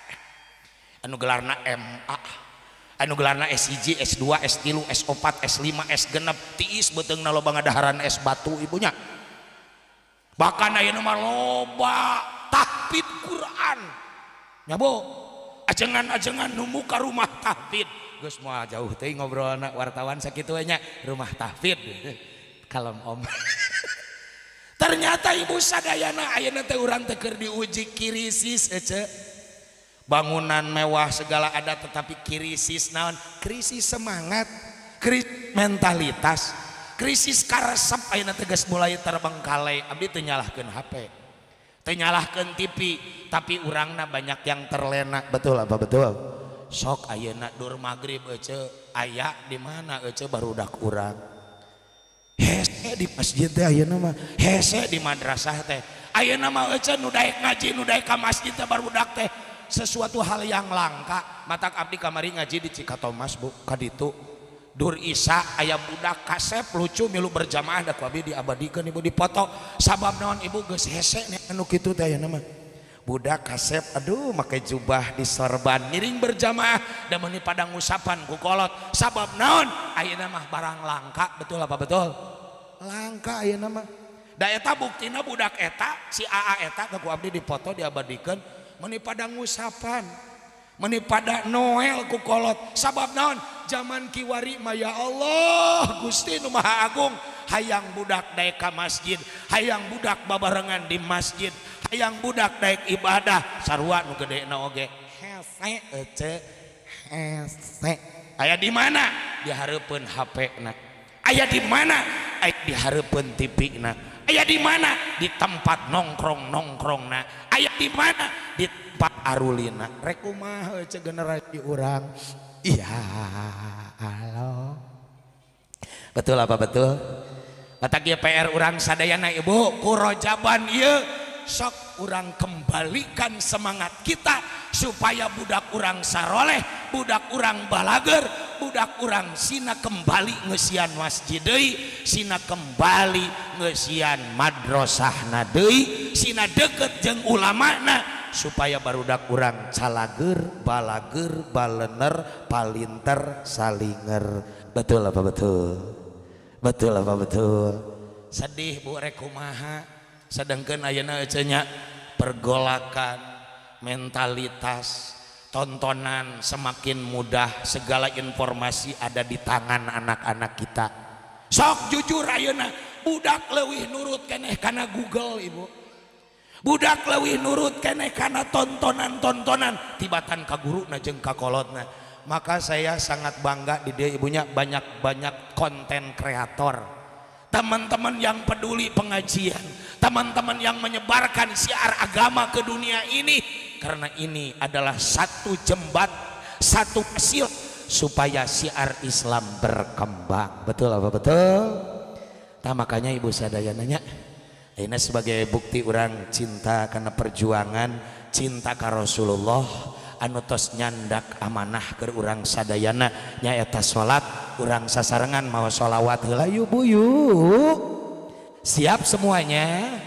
anu gelarna MA Anu gelarna S1, S2, S3, S4, S5, S6 tiis beuteungna loba ngadaharan es batu ibunya. Bahkan ayeuna mah loba tahfidz Quran. Nya Bu, ajengan-ajengan nu muka rumah tahfidz. Geus moal jauh teuing ngobrolna wartawan sakitu we nya, rumah tahfidz. Kalem om. Ternyata ibu sadayana ayeuna teh urang teh keur diuji krisis ece. Bangunan mewah segala ada tetapi krisis naon? Krisis semangat, krisis mentalitas, krisis karesep ayeuna teh geus mulai terbengkalai. Abdi teu nyalahkeun HP, teu nyalahkeun TV, tapi urangna banyak yang terlena. Betul apa betul? Sok ayeuna dur magrib ece aya di mana ece barudak urang. Hese di masjid teh ayeuna mah, hese di madrasah teh. Ayeuna mah ece nu daek ngaji, nu daek ka masjid teh barudak teh sesuatu hal yang langka. Matak abdi kamari ngaji di Cikatomas Bu, kaditu dur isa aya budak kasep lucu milu berjamaah da ku abdi diabadikeun ibu dipoto. Sabab naon ibu geus hese anu kitu teh ayeuna mah. Budak kasep aduh make jubah di sorban ngiring berjamaah da meuni pada ngusapan ku kolot. Sabab naon ayeuna mah barang langka. Betul apa betul? Langka ayeuna mah. Da eta buktina budak eta si AA eta ku abdi dipoto diabadikeun meuni pada ngusapan, meuni pada Noel ku kolot. Sabab naon zaman kiwari mah ya Allah Gusti nu Maha Agung, hayang budak daek ka masjid, hayang budak babarengan di masjid, hayang budak daek ibadah, sarua nu gedena oge hese ece hese. Aya di mana? Di hareupeun HP na. Aya di mana? Aya di hareupeun TV na. Aya di mana? Di tempat nongkrong-nongkrong na. Aya di mana? Di tempat arulina. Rek kumaha ece generasi urang? Iya Allah. Betul apa betul? Kata GPR urang sadayana ibu ku rojaban ieu sok urang kembalikan semangat kita supaya budak urang saroleh, budak urang balager, budak urang sina kembali ngeusian masjid deui, sina kembali ngeusian madrasahna deui, sina deket jeung ulamana supaya barudak urang calager, balager, balener, palinter, salinger. Betul apa betul? Betul apa betul? Sedih Bu rek kumaha. Sedangkan ayeuna ece nya pergolakan mentalitas, tontonan semakin mudah, segala informasi ada di tangan anak-anak kita. Sok jujur ayeuna budak leuwih nurut keneh kana Google ibu. Budak leuwih nurut keneh kana tontonan-tontonan tibatan ka guruna jeung ka kolotna. Maka saya sangat bangga di dia ibunya banyak-banyak konten kreator, teman-teman yang peduli pengajian, teman-teman yang menyebarkan syiar agama ke dunia ini, karena ini adalah satu jembat, satu hasil supaya syiar Islam berkembang. Betul apa betul? Nah, makanya ibu sadayananya ini sebagai bukti orang cinta karena perjuangan, cinta ka Rasulullah anu tos nyandak amanah ke urang sadayana nyaeta salat, urang sasarengan mawa sholawat heula yuk Bu yuk. Siap semuanya?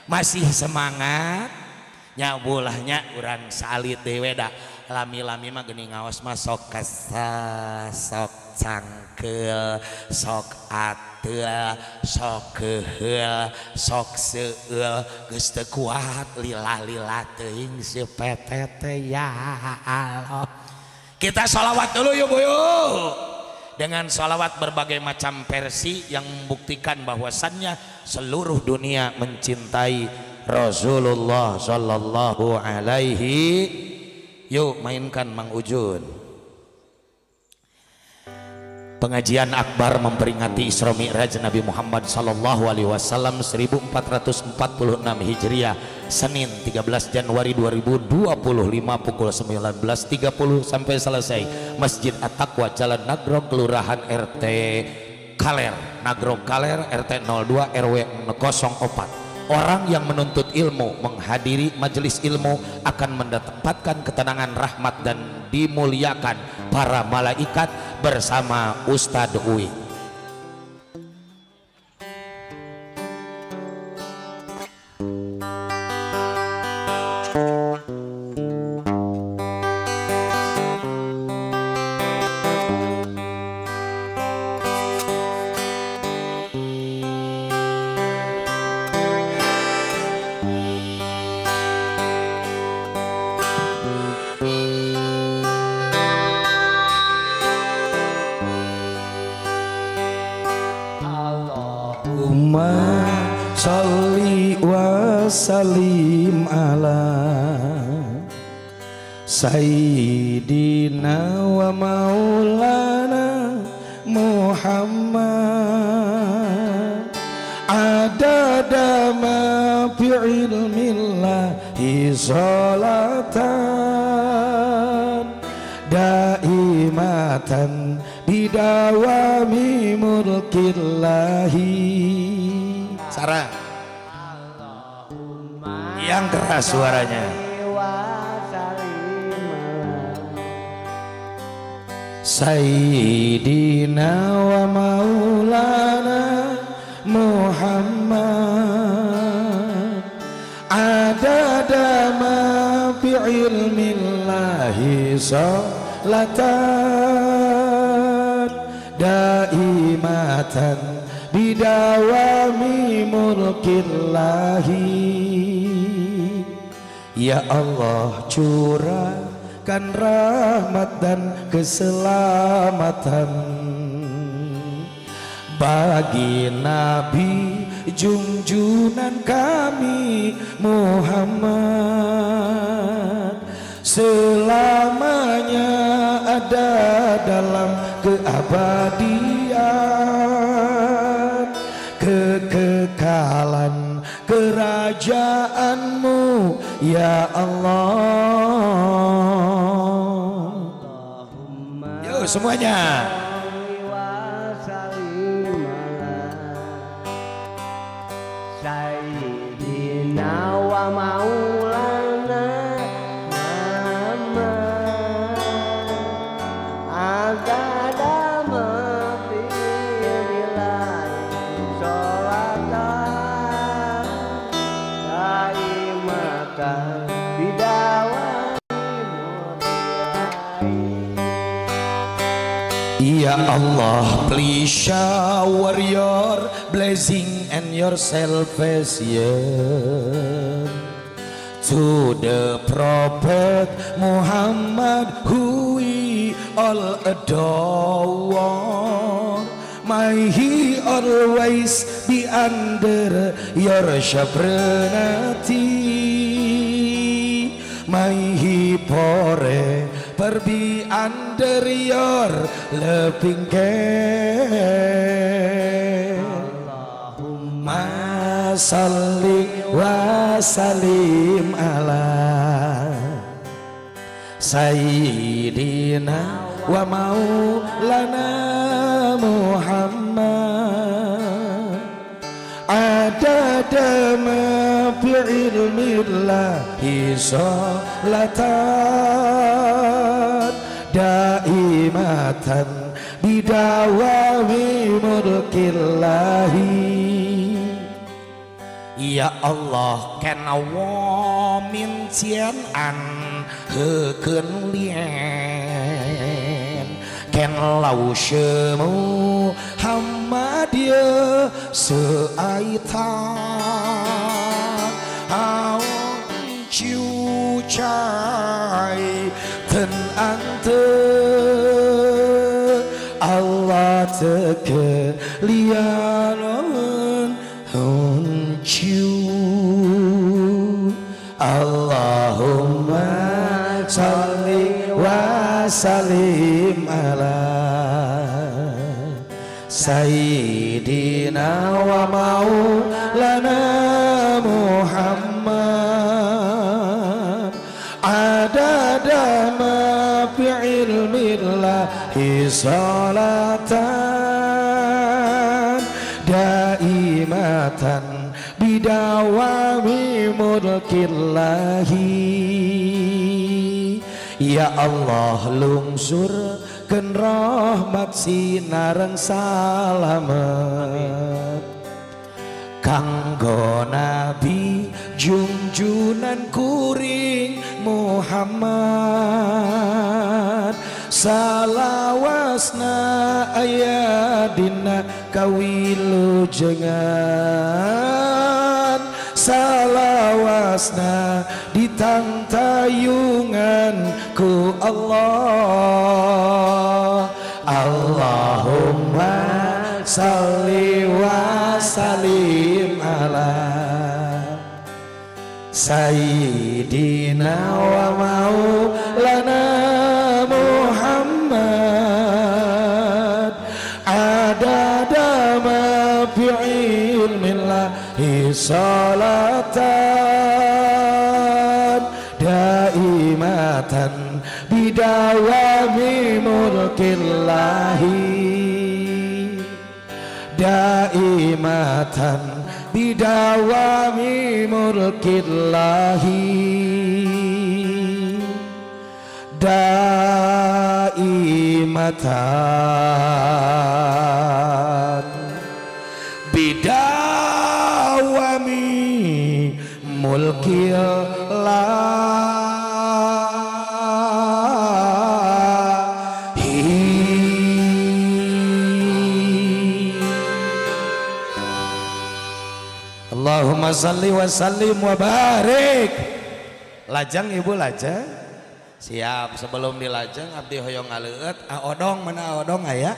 Masih semangat? Nyabulahnya urang salit dewe da lami-lami mah geuning ngaos mah sok kesel, sok cangkeul, sok ateul, sok keuheul, sok seueul, geus teu kuat lila-lila teuing si petete ya Allah. Kita sholawat dulu yuk Bu yuk. Dengan sholawat berbagai macam versi yang membuktikan bahwasannya seluruh dunia mencintai Rasulullah Shallallahu alaihi. Yuk mainkan Mang Ujun. Pengajian akbar memperingati Isra Mi'raj Nabi Muhammad Sallallahu Alaihi Wasallam 1446 Hijriah, Senin 13 Januari 2025 pukul 19.30 sampai selesai. Masjid At-Taqwa, Jalan Nagrog, Kelurahan RT Kaler, Nagrog Kaler, RT 02 RW 04. Orang yang menuntut ilmu, menghadiri majelis ilmu akan mendapatkan ketenangan, rahmat, dan dimuliakan para malaikat bersama Ustadz Uwi. Sholli wa salim ala Sayyidina wa maulana Muhammad adada ma fi ilmillahi sholatan daimatan bidawami mulkillahi. Sarah, yang keras suaranya. Sayyidina wa maulana Muhammad adada ma fi ilmillahi sholatan daimatan bidawami mulkillahi. Ya Allah, curahkan rahmat dan keselamatan bagi Nabi junjungan kami Muhammad, selamanya ada dalam keabadian, kekekalan kerajaanmu ya Allah. Yuk semuanya. Sayyidina wa maulana Muhammad adada ma fi ilmillahi sholatan daimatan bidawami mulkillahi. Ya Allah, please shower your blessing and your salvation to the Prophet Muhammad who we all adore. May he always be under your sovereignty. May he forever be under your loving care. Allahumma salli wa sallim ala Sayyidina wa maulana Muhammad adada ma fi ilmillahi sholatan daimatan bidawami mulkillahi. Ya Allah, kena wo min cian an hekeun lien ken lau semu Muhammad ye seaita hao chiu chai ten ante Allah teke lianon hun chiu. Allahumma sholli wa sallim ala Sayyidina wa maulana Muhammad adada ma fi ilmillahi sholatan daimatan bidawami mulkillahi. Ya Allah, lungsurkeun rahmat sinareng salamet kanggo Nabi junjunan kuring Muhammad, salawasna aya dina kawilujengan, salawasna ditangtayungan ku Allah. Allahumma sholli wa sallim ala Sayyidina wa maulana Muhammad adada ma fi ilmillahi salatan daimatan bidawami mulkillahi daimatan bidawami mulkillahi daimatan bidawami mulkillahi. Allahumma salli wa sallim wa barik. Lajang ibu lajang. Siap, sebelum dilajang abdi hoyong ngaleueut aodong mana aodong aya?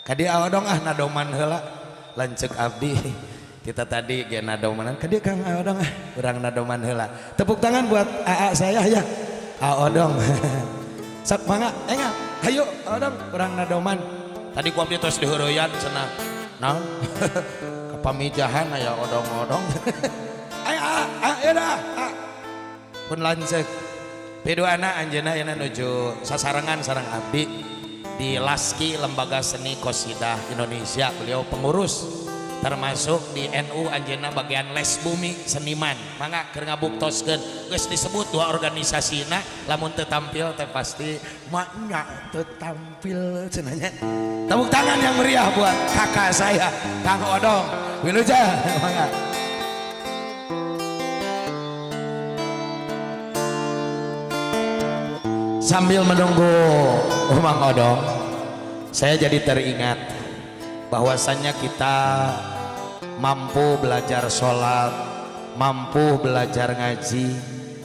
Kadi aodong ah nadoman heula. Lanceuk abdi kita tadi ge nadomanan kadi Kang aodong ah urang nadoman heula. Tepuk tangan buat AA saya ya. Aodong. Sok mangga enga hayu aodong urang nadoman. Tadi ku abdi tos diheureuyaan cenah. Naon? Pamijahan aya odong-odong. Ayo ah dah. Pun lanceuk. Piduana anjeunna ayeuna nuju sasarengan sareng abdi di Laski Lembaga Seni Qosidah Indonesia. Beliau pengurus termasuk di NU anjeunna bagian les bumi seniman. Mangga keur ngabuktoskeun geus disebut dua organisasina lamun teu tampil teh pasti maknya teu tampil cenah nya. Tepuk tangan yang meriah buat kakak saya Kang Odong. Wilujeng mangga. Sambil menunggu Mang Odong, saya jadi teringat bahwasannya kita mampu belajar sholat, mampu belajar ngaji,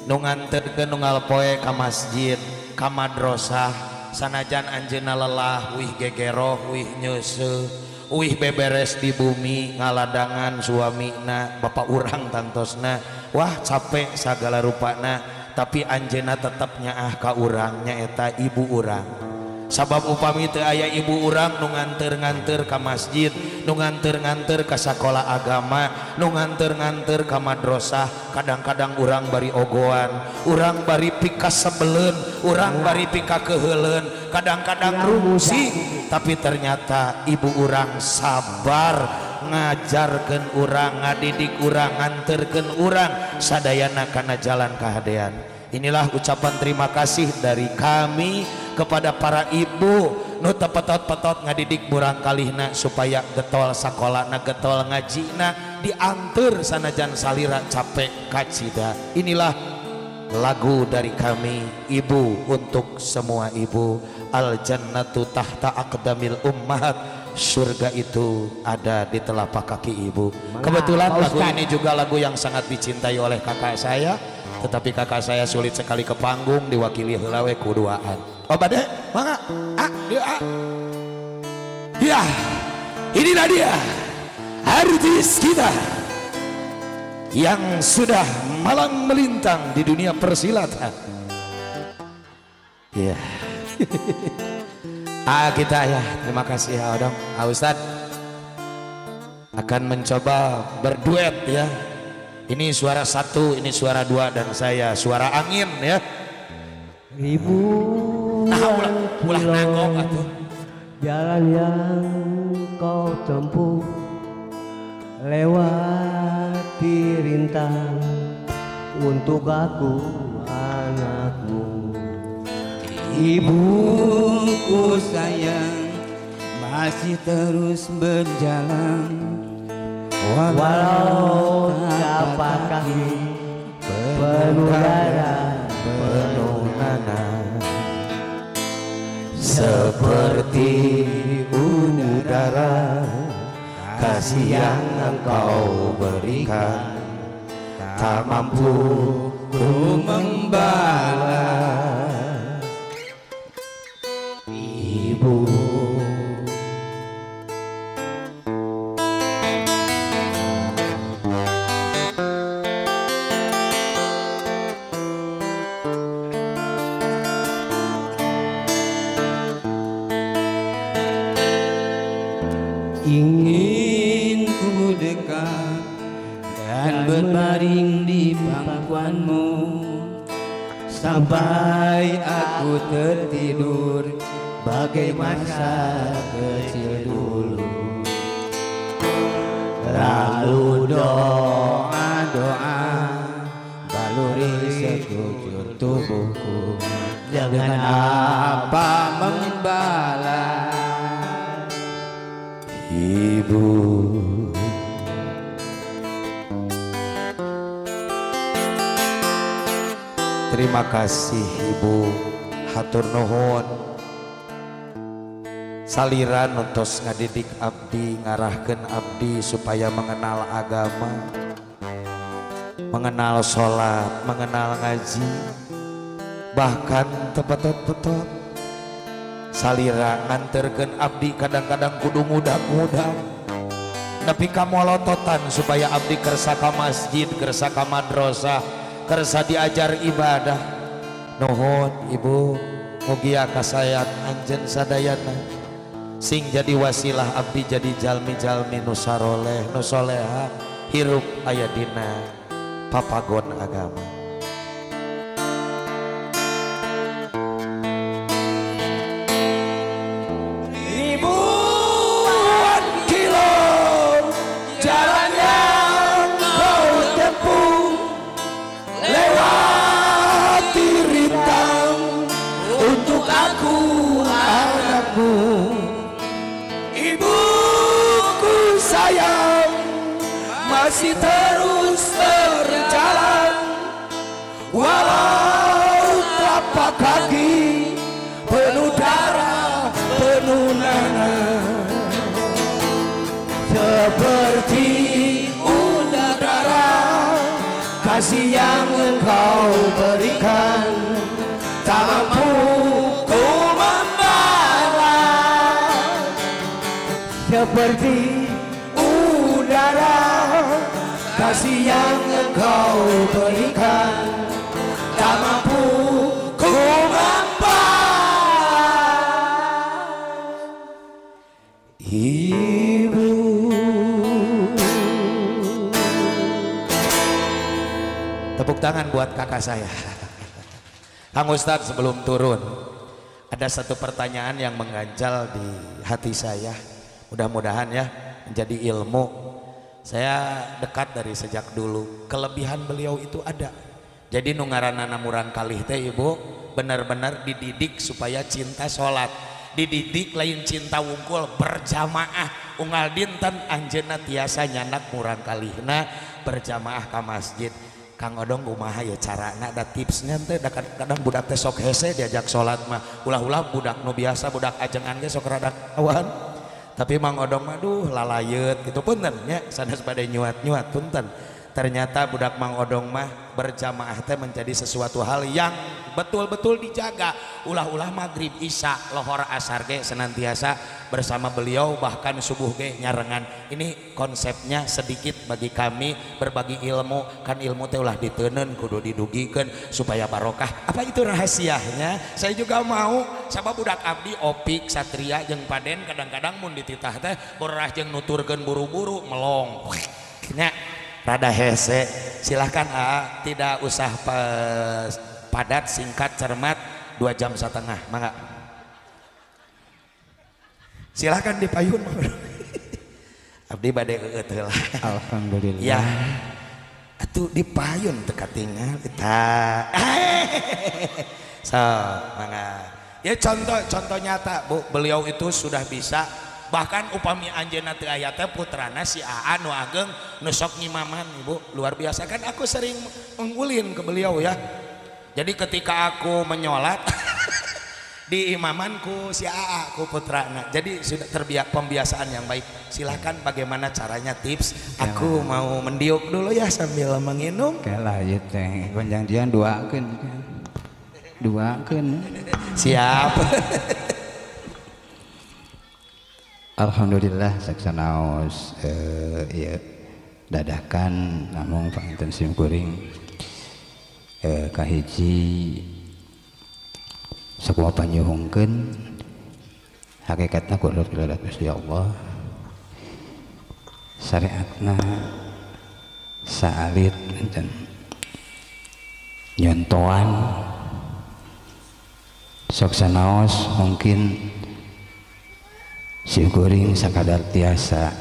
nu nganterkeun nunggal poe ka masjid, ka madrasah, sanajan anjeunna lelah, wih gegeroh, wih nyeuseuh, wih beberes di bumi, ngaladangan suamina, bapak urang tantosna, wah capek sagala rupana, tapi anjeunna tetep nyaah ka urang nyaeta ibu urang. Sabab upami teu aya ibu urang nu nganter-nganter ka masjid, nu nganter-nganter ka sakola agama, nu nganter-nganter ka madrasah, kadang-kadang urang bari ogoan, urang bari pika sebeleun, urang bari pika keheuleun, kadang-kadang rungsi, tapi ternyata ibu urang sabar ngajarkeun urang, ngadidik urang, nganterkeun urang sadayana kana jalan kahadean. Inilah ucapan terima kasih dari kami kepada para ibu nu tepetot-petot ngadidik murang kalihna supaya getol sakolana, getol ngajina, diantur sanajan salira capek kacida. Inilah lagu dari kami ibu untuk semua ibu. Al jannatu tahta aqdamil ummahat, surga itu ada di telapak kaki ibu. Kebetulan lagu ini juga lagu yang sangat dicintai oleh kakak saya, tetapi kakak saya sulit sekali ke panggung, diwakili heula we ku duaan. Oh bade, mangga, ah, dia, ah. Ya, inilah dia artis kita yang sudah malang melintang di dunia persilatan. Ya. Ah kita ya, terima kasih ya Odong. Ah Ustad akan mencoba berduet ya. Ini suara satu, ini suara dua, dan saya suara angin ya. Ribu nah, ulah nangok atuh. Jalan yang kau tempuh lewati rintang untuk aku anakmu. Ibuku sayang masih terus berjalan walau tapak kaki penuh darah penuh nanah, seperti udara kasih yang engkau berikan tak mampu ku membalas. Ibu, Ingin ku dekat dan berbaring di pangkuanmu sampai aku tertidur bagai masa kecil dulu. Lalu doa-doa baluri sekujur tubuhku dengan apa membalas Ibu. Terima kasih Ibu, hatur nuhun. Saliran entos ngadidik abdi, ngarahkeun abdi supaya mengenal agama, mengenal sholat, mengenal ngaji, bahkan tepetot-petot salira nganterkeun abdi kadang-kadang kudu ngudag-ngudag nepi ka molototan supaya abdi kersa ka masjid, kersa ka madrasah, kersa diajar ibadah. Nuhun Ibu, mugia kasayang anjeun sadayana sing jadi wasilah abdi jadi jalmi-jalmi nu saroleh nu soleha hirup aya dina papagon agama. Ribuan kilo jalan yang kau tempuh, lewati rintang untuk aku anakmu. Ibuku sayang masih terus berjalan walau telapak kaki penuh darah penuh nanah. Seperti udara kasih yang engkau berikan tak mampu ku membalas. Seperti udara kasih yang engkau berikan tak mampu ku membalas. Ibu. Tepuk tangan buat kakak saya. Kang Ustadz, sebelum turun ada satu pertanyaan yang mengganjal di hati saya. Mudah-mudahan ya menjadi ilmu. Saya dekat dari sejak dulu. Kelebihan beliau itu ada. Jadi nu ngaranana murang kalih teh Ibu benar-benar dididik supaya cinta sholat. Dididik lain cinta wungkul berjamaah. Unggal dinten anjeunna tiasa nyandak murang kalihna berjamaah ka masjid. Kang Odong kumaha ya carana, ada tipsnya teh? Kadang-kadang budak teh sok hese diajak sholat mah. Ulah-ulah budak nu biasa budak ajengan ge sok rada awan. Tapi Mang Odong mah duh lalayeut gitu punten nya sanes bade nyuat-nyuat punten. Ternyata budak Mang Odong mah berjamaah teh menjadi sesuatu hal yang betul-betul dijaga. Ulah-ulah maghrib isya lohor asar ge senantiasa bersama beliau, bahkan subuh ge nyarengan. Ini konsepnya sedikit bagi kami berbagi ilmu, kan ilmu teh ulah diteuneun kudu didugikeun supaya barokah. Apa itu rahasianya? Saya juga mau sabab budak abdi Opik Satria jeung Paden kadang-kadang mun dititah teh borah jeung nuturkeun buru-buru melong. Nya rada hese. Silahkan A, tidak usah padat, singkat, cermat, 2,5 jam, mangga. Silahkan dipayun. Abdi bade eueut heula. Alhamdulillah. Ya. Atuh dipayun teu katingal eta. So, mangga. Ya contoh nyata, Bu, beliau itu sudah bisa. Bahkan upami anjeunna teu aya teh putrana si Aa nu ageng nu sok ngimaman, Ibu. Luar biasa kan aku sering mengulin ke beliau ya. Jadi ketika aku menyolat di imamanku si Aa ku putrana. Jadi sudah terbiak pembiasaan yang baik. Silahkan bagaimana caranya, tips. Aku mau mendiuk dulu ya sambil menginum. Kalah ieu teh gonjang-jian duakeun. Duakeun. Siap. Alhamdulillah saksanaos ieu dadakan namung panginten sim kuring kahiji sakumaha panyuhungkeun hakikatna kudu Gusti Allah. Syariatna saalit dan nyontoan sok sanaos mungkin si kuring sakadar tiasa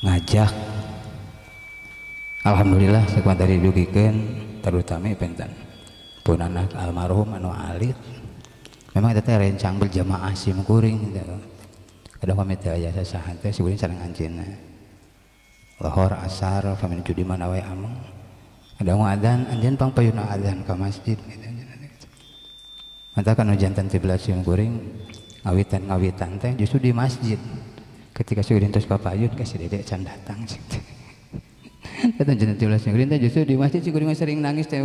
ngajak. Alhamdulillah sakuan tadi dugikeun terutama penten pun anak almarhum anu alit memang eta teh rencang berjamaah sim kuring gitu. Kadang pamit teh aya sasahan teh si kuring sareng anjeunna lohor asar pamit judi mana wae ameng ada adzan anjeun pangpayuna adzan ka masjid gitu. Maka kan jantan tibelah sim kuring ngawitan-ngawitan teh justru di masjid ketika si kuring tos papayun ka si dedek can datang gitu. Eta jantan tibelah sim kuring teh justru di masjid si kuring sering nangis teh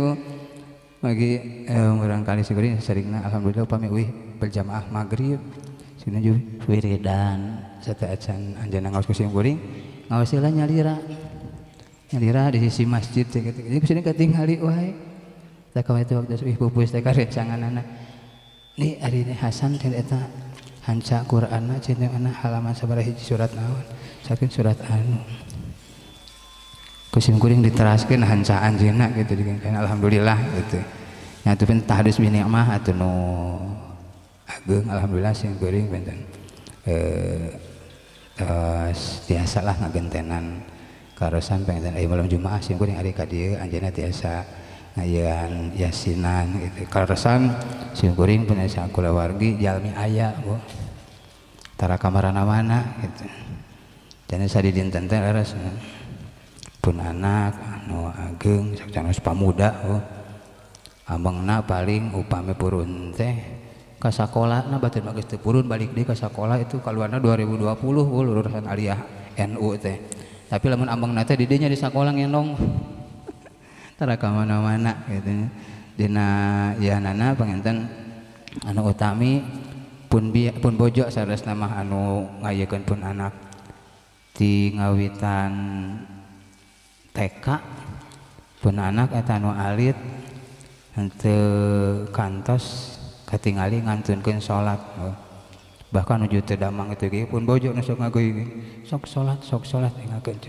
bagi barangkali si kuring seringna alhamdulillah upami uih berjamaah maghrib si kuring juga wiridan sata acan anjeunna ngaos ku sim kuring ngaos heula nyalira nyalira di sisi masjid teh kitu. Jadi ku sini katingali wae tah kawa itu waktu uih pupus teh karencanganana nih ari Hasan teh eta hanca Qur'anna cenah ana halaman sabaraha hiji surat naon saking surat anu ku sim kuring diteraskeun hanca anjeunna gitu kan alhamdulillah gitu. Nya atuh pun tahdus bi nikmah atuh nu ageung alhamdulillah sim kuring benten tos tiasa lah ngagentenan karosan panginten aya malam Jumaah sim kuring ari ka dieu anjeunna tiasa ngayean yasinan gitu. Karosan sim kuring pun asa kulawargi jalmi aya Bu tara kamarana-mana gitu. Jane sadidinten teh leres pun anak anu ageng sanes pamuda oh. Amengna paling upami purun teh ka sakolana batur mah geus teu purun balik deui ka sakola itu kaluarna 2020 oh, lulusan aliyah NU teh. Tapi lamun amengna teh di dinya di sakola ngendong tara ka mana-mana gitu nya. Dina ianana panginten anu utami pun pun bojo saresna mah anu ngayekeun pun anak ti ngawitan TK pun anak eta anu alit henteu kantos katingali ngantunkeun salat bahkan nuju teu damang itu ge pun bojo nu sok ngagoy sok salat ingakeun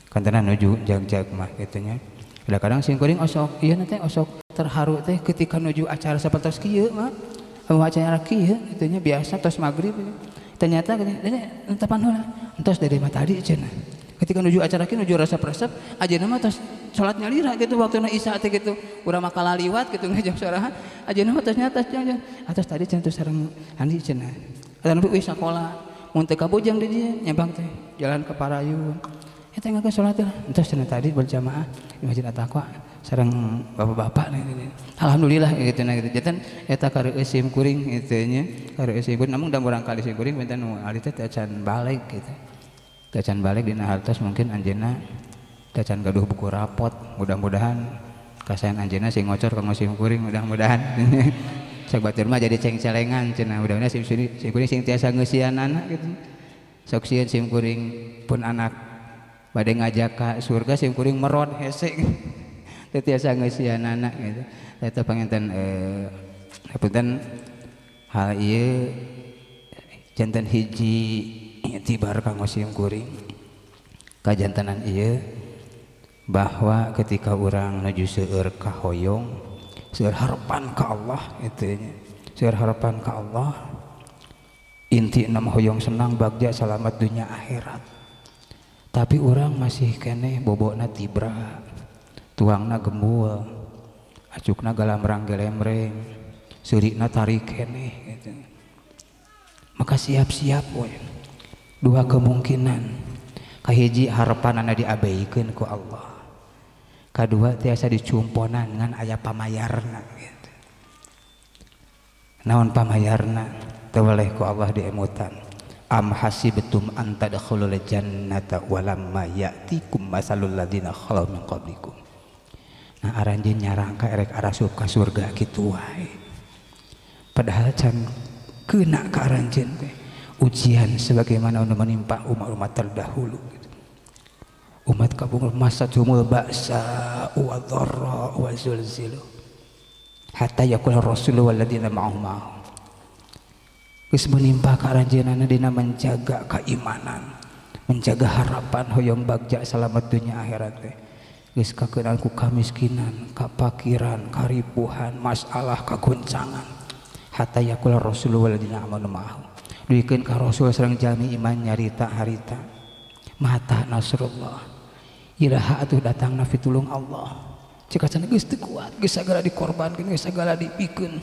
kantenan nuju jag-jag mah kitu nya. Kadang-kadang sing kuring osok ieu teh osok terharu teh ketika nuju acara sapertos kieu mah acara kieu kitu nya biasa tos magrib ternyata gini entapan heula entos dari mah tadi cenah ketika nuju acara kieu nuju resep-resep ajeuna mah tos salat nyalira gitu waktuna isya teh gitu urang mah kalaliwat gitu ngajak sorangan ajeuna mah tos nya atas atas tadi cenah tos sareng Andi cenah eta nepi euy sakola mun teu kabujang di dieu nyabang teh jalan ke Parayun eta ngakeun salat teh entos cenah tadi berjamaah di Masjid At-Taqwa sareng bapak-bapak alhamdulillah gitu nah gitu janten eta kareueus sim kuring kitu nya kareueus sim kuring namun da murangkali sim kuring benten nu alit teh acan balik gitu acan balik dina hartos mungkin anjeunna acan gaduh buku rapot mudah-mudahan kasayan anjeunna sing ngocor ka sim kuring mudah-mudahan sok batur mah jadi ceng-celengan cenah mudah-mudahan sim kuring sing tiasa ngeusianana gitu sok sieun sim kuring pun anak bade ngajak ka surga sim kuring meron hese teu tiasa ngeusianana gitu eta panginten punten hal ieu janten hiji itibar kanggo sim kuring kajantenan ieu bahwa ketika urang nuju seueur kahoyong seueur harapan ka Allah kitu nya seueur harapan ka Allah inti mah hoyong senang bagja selamat dunia akhirat tapi urang masih keneh bobona tibra tuangna gembul acukna galamrang gelemreng seurina tarik keneh gitu. Maka siap-siap we dua kemungkinan kahiji harapanana diabeikeun ku Allah kadua tiasa dicumponan ngan aya pamayarna gitu. Naon pamayarna teu weleh ku Allah diemutan am hasibtum an tadkhulul jannata walamma ya'tikum masalul ladzina khalau min qablikum. Nah aranjeun nyarangka erek arasup ka surga kitu wae padahal can kena ka aranjeun teh ujian sebagaimana anu menimpa umat-umat terdahulu gitu. Umat kapungkur masatumul ba'sa wa dharra wa zulzilu hatta yaqula rasul wal ladzina ma'ahu geus menimpa ka aranjeunana dina menjaga keimanan, Menjaga harapan hoyong bagja selamat dunia akhirat teh. Geus kakeunaan ku kamiskinan, kapakiran, karipuhan, masalah, kagoncangan. Hatta yaqula rasul waladina amanu ma'ahu. Duikeun ka rasul sareng jalmi iman nyarita harita. Mata nasrullah. Iraha atuh datangna pitulung Allah. Cek cenah geus teu kuat, geus sagala dikorbankeun, geus sagala dipikeun.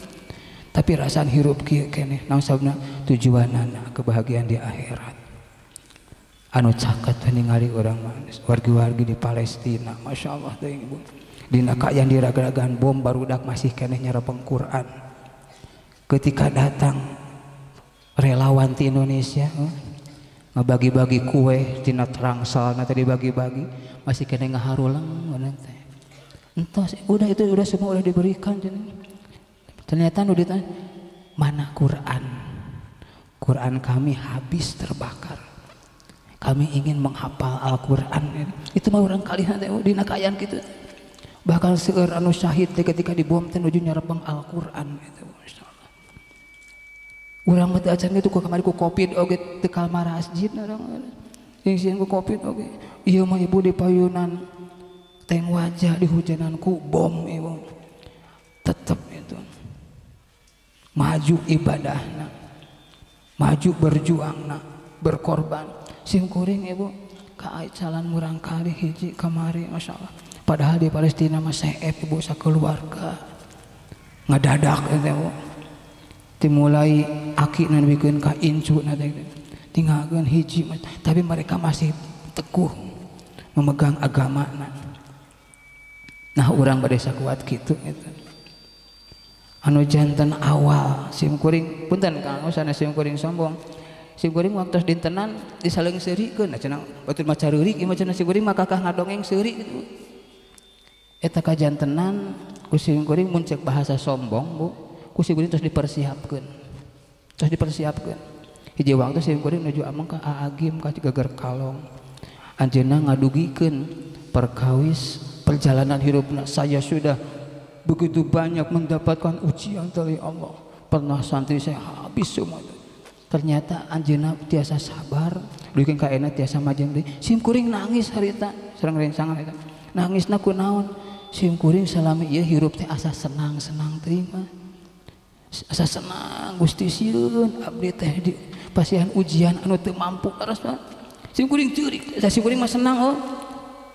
Tapi rasaan hirup kieu keneh, naon sababna tujuanana kebahagiaan di akhirat. Anu caket ningali urang mah wargi-wargi di Palestina, Masya Allah teuing ibu. Dina kaayaan diraga-ragaan bom barudak masih keneh nyarapeng Quran. Ketika datang relawan ti Indonesia ngabagi-bagi kue tina trangsalna teh dibagi-bagi masih keneh ngaharuleng ngono teh. Entos udah itu udah semua udah diberikan ternyata nu ditanya mana Quran? Quran kami habis terbakar. Kami ingin menghafal Al-Quran. Itu mah urang kalihan teh dina kaayaan kitu. Bahkan seueur anu syahid teh ketika dibom teh nuju nyarepeng Al-Quran itu. Masyaallah. Urang mah teu acan kitu ku kamari ku Covid oge teu ka masjid urang. Jeung sieun ku Covid oge. Ieu mah ibu di payunan teng wajah dihujanan ku bom ibu. Tetep itu. Maju ibadahna. Maju berjuangna, berkorban. Sim kuring ibu ka calan murang kali hiji kamari Masya Allah. Padahal di Palestina mah seep ibu sakeluarga ngadadak eta ibu. Dimulai aki nu bikeun ka incu na teh tinggalkeun hiji, tapi mereka masih teguh memegang agamana. Nah urang bade sakuat kitu eta. Anu janten awal sim kuring punten Kang sanes sim kuring sombong. Sim kuring waktu dintenan disaleung seurikeun cenah batur mah careurik ieu mah cenah sim kuring mah kakah ngadongeng seuri kitu. Eta kajantenan ku sim kuring mun cek bahasa sombong Bu, ku sim kuring terus dipersiapkeun. Terus dipersiapkeun. Hiji waktu sim kuring nuju ameng ka Aagim ka Geger Kalong. Anjeunna ngadugikeun perkawis perjalanan hirupna saya sudah begitu banyak mendapatkan ujian dari Allah. Pernah santri saya habis semua itu. Ternyata anjeunna tiasa sabar, duikeun ka ayeuna tiasa majeng deui. Sim kuring nangis harita, sareng rencangan eta. Nangisna kunaon? Sim kuring salami ieu hirup teh asa senang-senang teuing mah. Asa senang Gusti sieun abdi teh di pasihan ujian anu teu mampu leres mah. Sim kuring ceurik, sim kuring mah senang oh.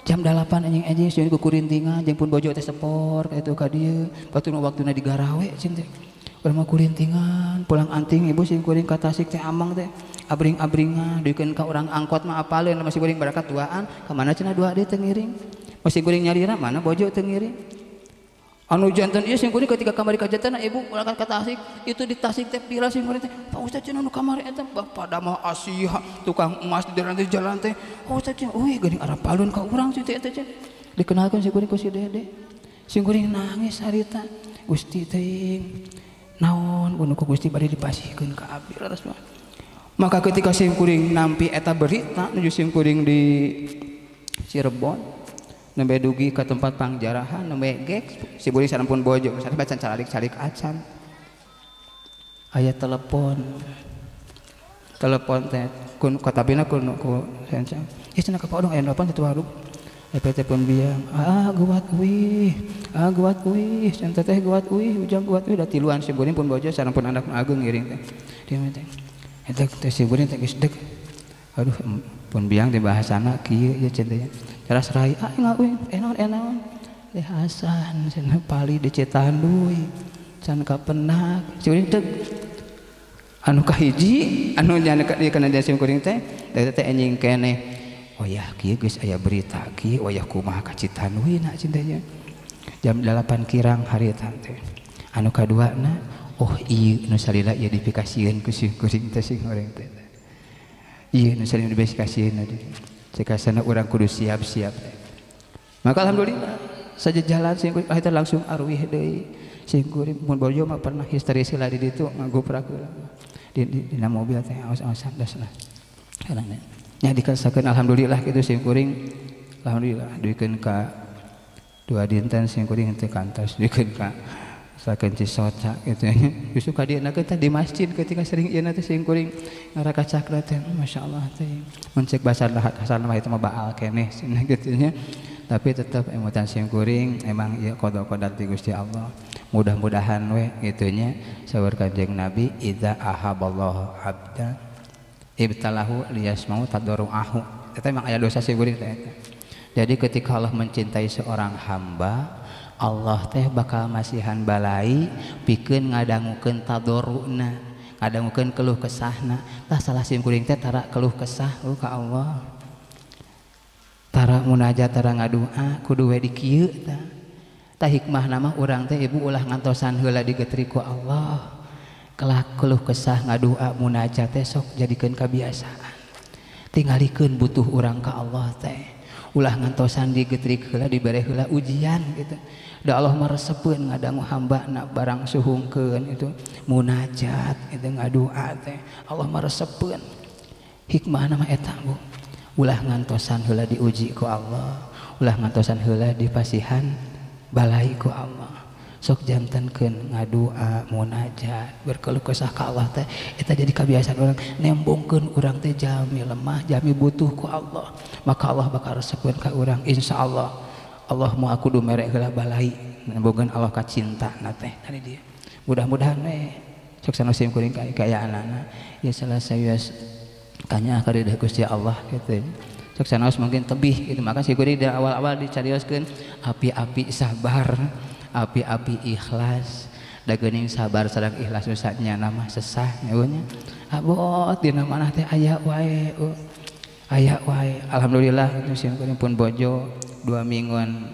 Jam 8 anjing-anjing sieun kukurintingan jeung pun bojo teh sepor ka itu ka dieu. Batur waktuna digarawe cing teh. Urang mah kurintingan, pulang anting ibu sim kuring ka Tasik teh amang teh abring-abringan duikeun ka urang angkot mah apaleun masih kuring barakat duaan ka mana cenah dua deui teu ngiring. Masih kuring nyalira mana bojo teu ngiring. Anu janten ieu sim kuring ketika kamari ka janten ibu ulah ka Tasik itu di Tasik teh pira sim kuring teh Pak Ustaz cenah nu kamari eta pada mah Asia tukang emas di jalan teh. Oh Ustaz cenah euy geuning arapaleun ka urang teh eta cenah. Dikenalkeun sim kuring ku si Dede. Sim kuring nangis harita. Gusti teuing naon bunuh ku Gusti bade dipasihkeun ka abdi leres mah. Maka ketika sim kuring nampi eta berita nuju sim kuring di Cirebon nembe dugi ka tempat pangjarahan nembe gek sim kuring sareng pun bojo sareng bacan calik-calik acan. Aya telepon. Telepon teh kun katabina kun ku sancang. Ieu cenah ka Pak Odong aya telepon teh warung. EPT pun biang, ah guat uih, ah guat uih, cenah teh guat uih, ujang guat uih, da tiluan sim kuring pun bojo sareng pun anak ageung ngiring teh. Dia teh eta teh sim kuring teh geus deg. Aduh pun biang di bahasana kieu ieu cenah teh. Cara serai, ah enggak uih, enaon enaon. Teh Hasan cenah pali di Citanduy. Can kapenak. Sim kuring teh anu kahiji, anu nya kana sim kuring teh, da teh anjing keneh. Oh ya kieu geus aya berita kieu wayah kumaha ka Citanduy na cintanya. Jam 8 kirang harita teh. Anu kaduana oh ieu nu salila ieu dipikasieun ku sim kuring teh sing goreng teh. Ieu nu salila dipikasieun cekasana urang kudu siap-siap teh. Maka alhamdulillah saja jalan sim kuring eta langsung arwih deui. Sim kuring mun bojo mah pernah histeris heula di ditu ngaguprak heula. Di mobil teh aos-aosan das lah. Nya dikasakeun alhamdulillah kitu sim kuring alhamdulillah duikeun ka dua dinten sim kuring teu kantos duikeun ka Sakeun Cisoca gitu justru ka dieu teh di masjid ketika sering ieu teh sing kuring ngarakacakna teh masyaallah teh mun cek basa kasarna mah itu mah baal keneh cenah kitu nya tapi tetep emutan sing kuring emang ieu qada qadar ti Gusti Allah mudah-mudahan we kitu nya saur Kanjeng Nabi idza ahaballahu abda ibtalahu liyasmau tadru'ahu eta emang aya dosa sing kuring teh eta. Jadi ketika Allah mencintai seorang hamba Allah teh bakal masihan balai pikeun ngadangukeun tadoruna ngadangukeun keluh kesahna tah salah sim kuring teh tara keluh kesah ka Allah tara munajat tara ngadua kudu we dikieu tah tah hikmahna mah urang teh ibu ulah ngantosan heula digetri ku Allah kelak keluh kesah ngadua munajat teh sok jadikeun kabiasaan tingalikeun butuh urang ka Allah teh ulah ngantosan digetrik heula dibere heula ujian gitu. Da Allah mah resepeun ngadangu hamba na barang suhungkeun itu munajat itu ngadua teh Allah mah resepeun. Hikmahna mah eta Bu. Ulah ngantosan heula diuji ku Allah, ulah ngantosan heula dipasihan balai ku Allah. Sok jantenkeun ngadua munajat berkeluh kesah ka Allah teh eta jadi kebiasaan urang nembongkeun urang teh jalmi lemah jalmi butuh ku Allah maka Allah bakal resepeun ka urang insyaallah Allah mau aku kudu mere heula balai nembongkeun Allah ka cinta na teh tadi dia mudah-mudahan we sok sanos sim kuring kaayaanana ya selesai kanya ka ridha Gusti Allah kitu sok sanos mungkin tebih gitu maka si kuring dari awal-awal dicarioskeun api-api sabar api-api ikhlas da geuning sabar sareng ikhlas nu nama sesah nya abot dina manah teh aya wae aya wae alhamdulillah itu sim kuring pun bojo 2 mingguan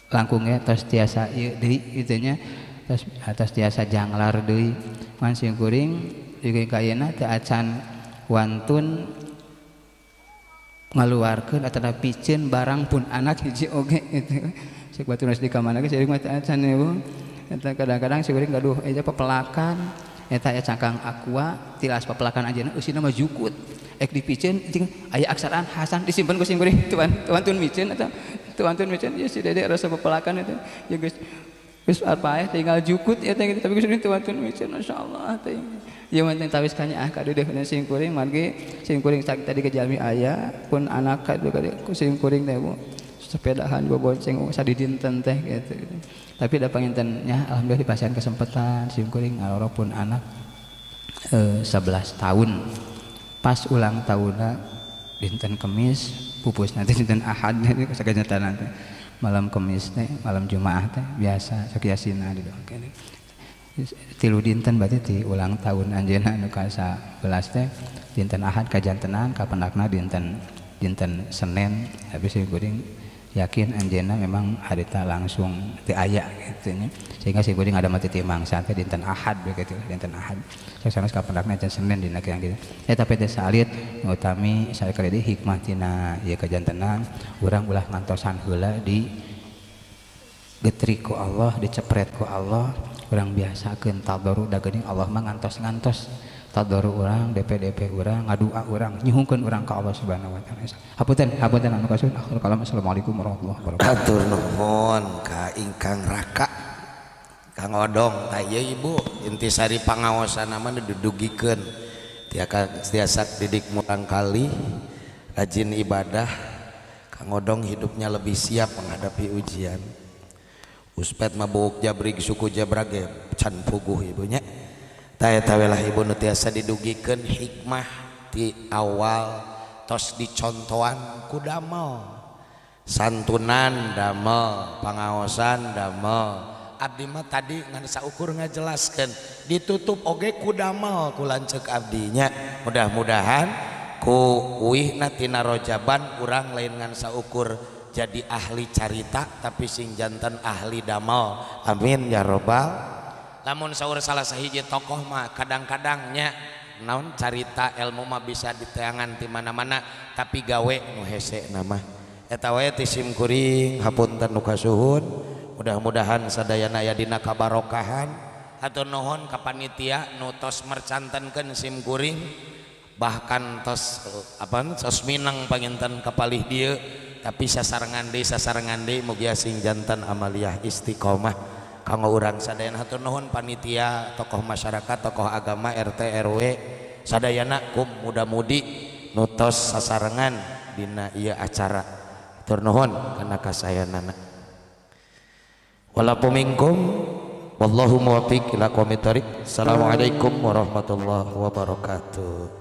langkung ya tos tiasa ieu deui kitu nya tos atas tiasa janglar deui ngan sim kuring dugi ka ayeuna teu acan wantun ngaluarkeun atawa piceun barang pun anak hiji oge kitu cek batur di kamana ge seuring mah teu acan ieu eta kadang-kadang seuring gaduh eta pepelakan eta aya cangkang aqua tilas pepelakan anjeunna eusina mah jukut ek dipiceun cing aya aksaraan Hasan disimpen ku sing kuring tuan tuan miceun eta tuan miceun ieu si Dede rasa pepelakan eta ya geus geus paeh tinggal jukut eta gitu tapi geus tuan miceun masyaallah teh ieu mah teh tawis kanyaah ka dedeh sing kuring margi sing kuring tadi ke jalmi aya pun anak ka ku sing kuring teh Bu sepedahan bobonceng sadidinten teh gitu. Tapi da panginten nya alhamdulillah dipasihan kesempatan sim kuring ngaloro pun anak 11 tahun pas ulang tahunna dinten Kemis pupus nanti dinten Ahad sakanyataan teh malam Kemis teh malam Jumaah teh biasa sok yasina didoakeun 3 dinten berarti ti ulang tahun anjeunna anu ka 11 teh dinten Ahad kajantenan kapendakna dinten Senin tapi sim kuring yakin anjeunna memang harita langsung teu aya kitu nya sehingga si kuring ada mati ti mangsa teh dinten Ahad begitu dinten Ahad sanes kapendakna can Senin dina kieu gitu tapi teh salit utami sakali deui hikmah tina ieu kajantenan urang ulah ngantosan heula di getri ku Allah dicepret ku Allah urang biasakeun tadarru da geuning Allah mah ngantos-ngantos tadarru urang DP-DP urang ngadua urang nyuhungkeun urang ka Allah Subhanahu wa taala. Hapunten hapunten anu kasuhun akhir kalam assalamualaikum warahmatullahi wabarakatuh. Hatur nuhun ka ingkang raka Kang Odong tah ieu Ibu intisari pangaosan mah didugikeun tiasa didik murang kali rajin ibadah Kang Odong hidupnya lebih siap menghadapi ujian. Uspet mah buuk jabrig suku jabrage can puguh ibunya. Eta we lah ibu nu tiasa didugikeun hikmah ti awal tos dicontohan ku damel santunan damel pangaosan damel abdi mah tadi ngan saukur ngajelaskeun ditutup oge ku damel ku lanceuk abdinya mudah-mudahan ku uihna tina rojaban urang lain ngan saukur jadi ahli carita tapi sing janten ahli damel amin ya robbal. Lamun saur salah sahiji tokoh mah kadang-kadangnya naon carita ilmu mah bisa diteangan di mana-mana tapi gawe nu hese nama eta wae ti sim kuring hapunten nu kasuhun mudah-mudahan sadayana aya dina kabarokahan hatur nuhun ka panitia nu tos mercantenkeun sim kuring bahkan tos apa tos mineng panginten kapalih dieu tapi sasarengan deui mugia sing janten amaliyah istiqomah. Kanggo urang sadayana hatur nuhun panitia, tokoh masyarakat, tokoh agama, RT RW sadayana kum muda-mudi nutos sasarengan dina ieu acara. Hatur nuhun kana kasayanana. Walaupun minkum wallahu muwaffiq ila aqwamit thoriq. Assalamualaikum warahmatullahi wabarakatuh.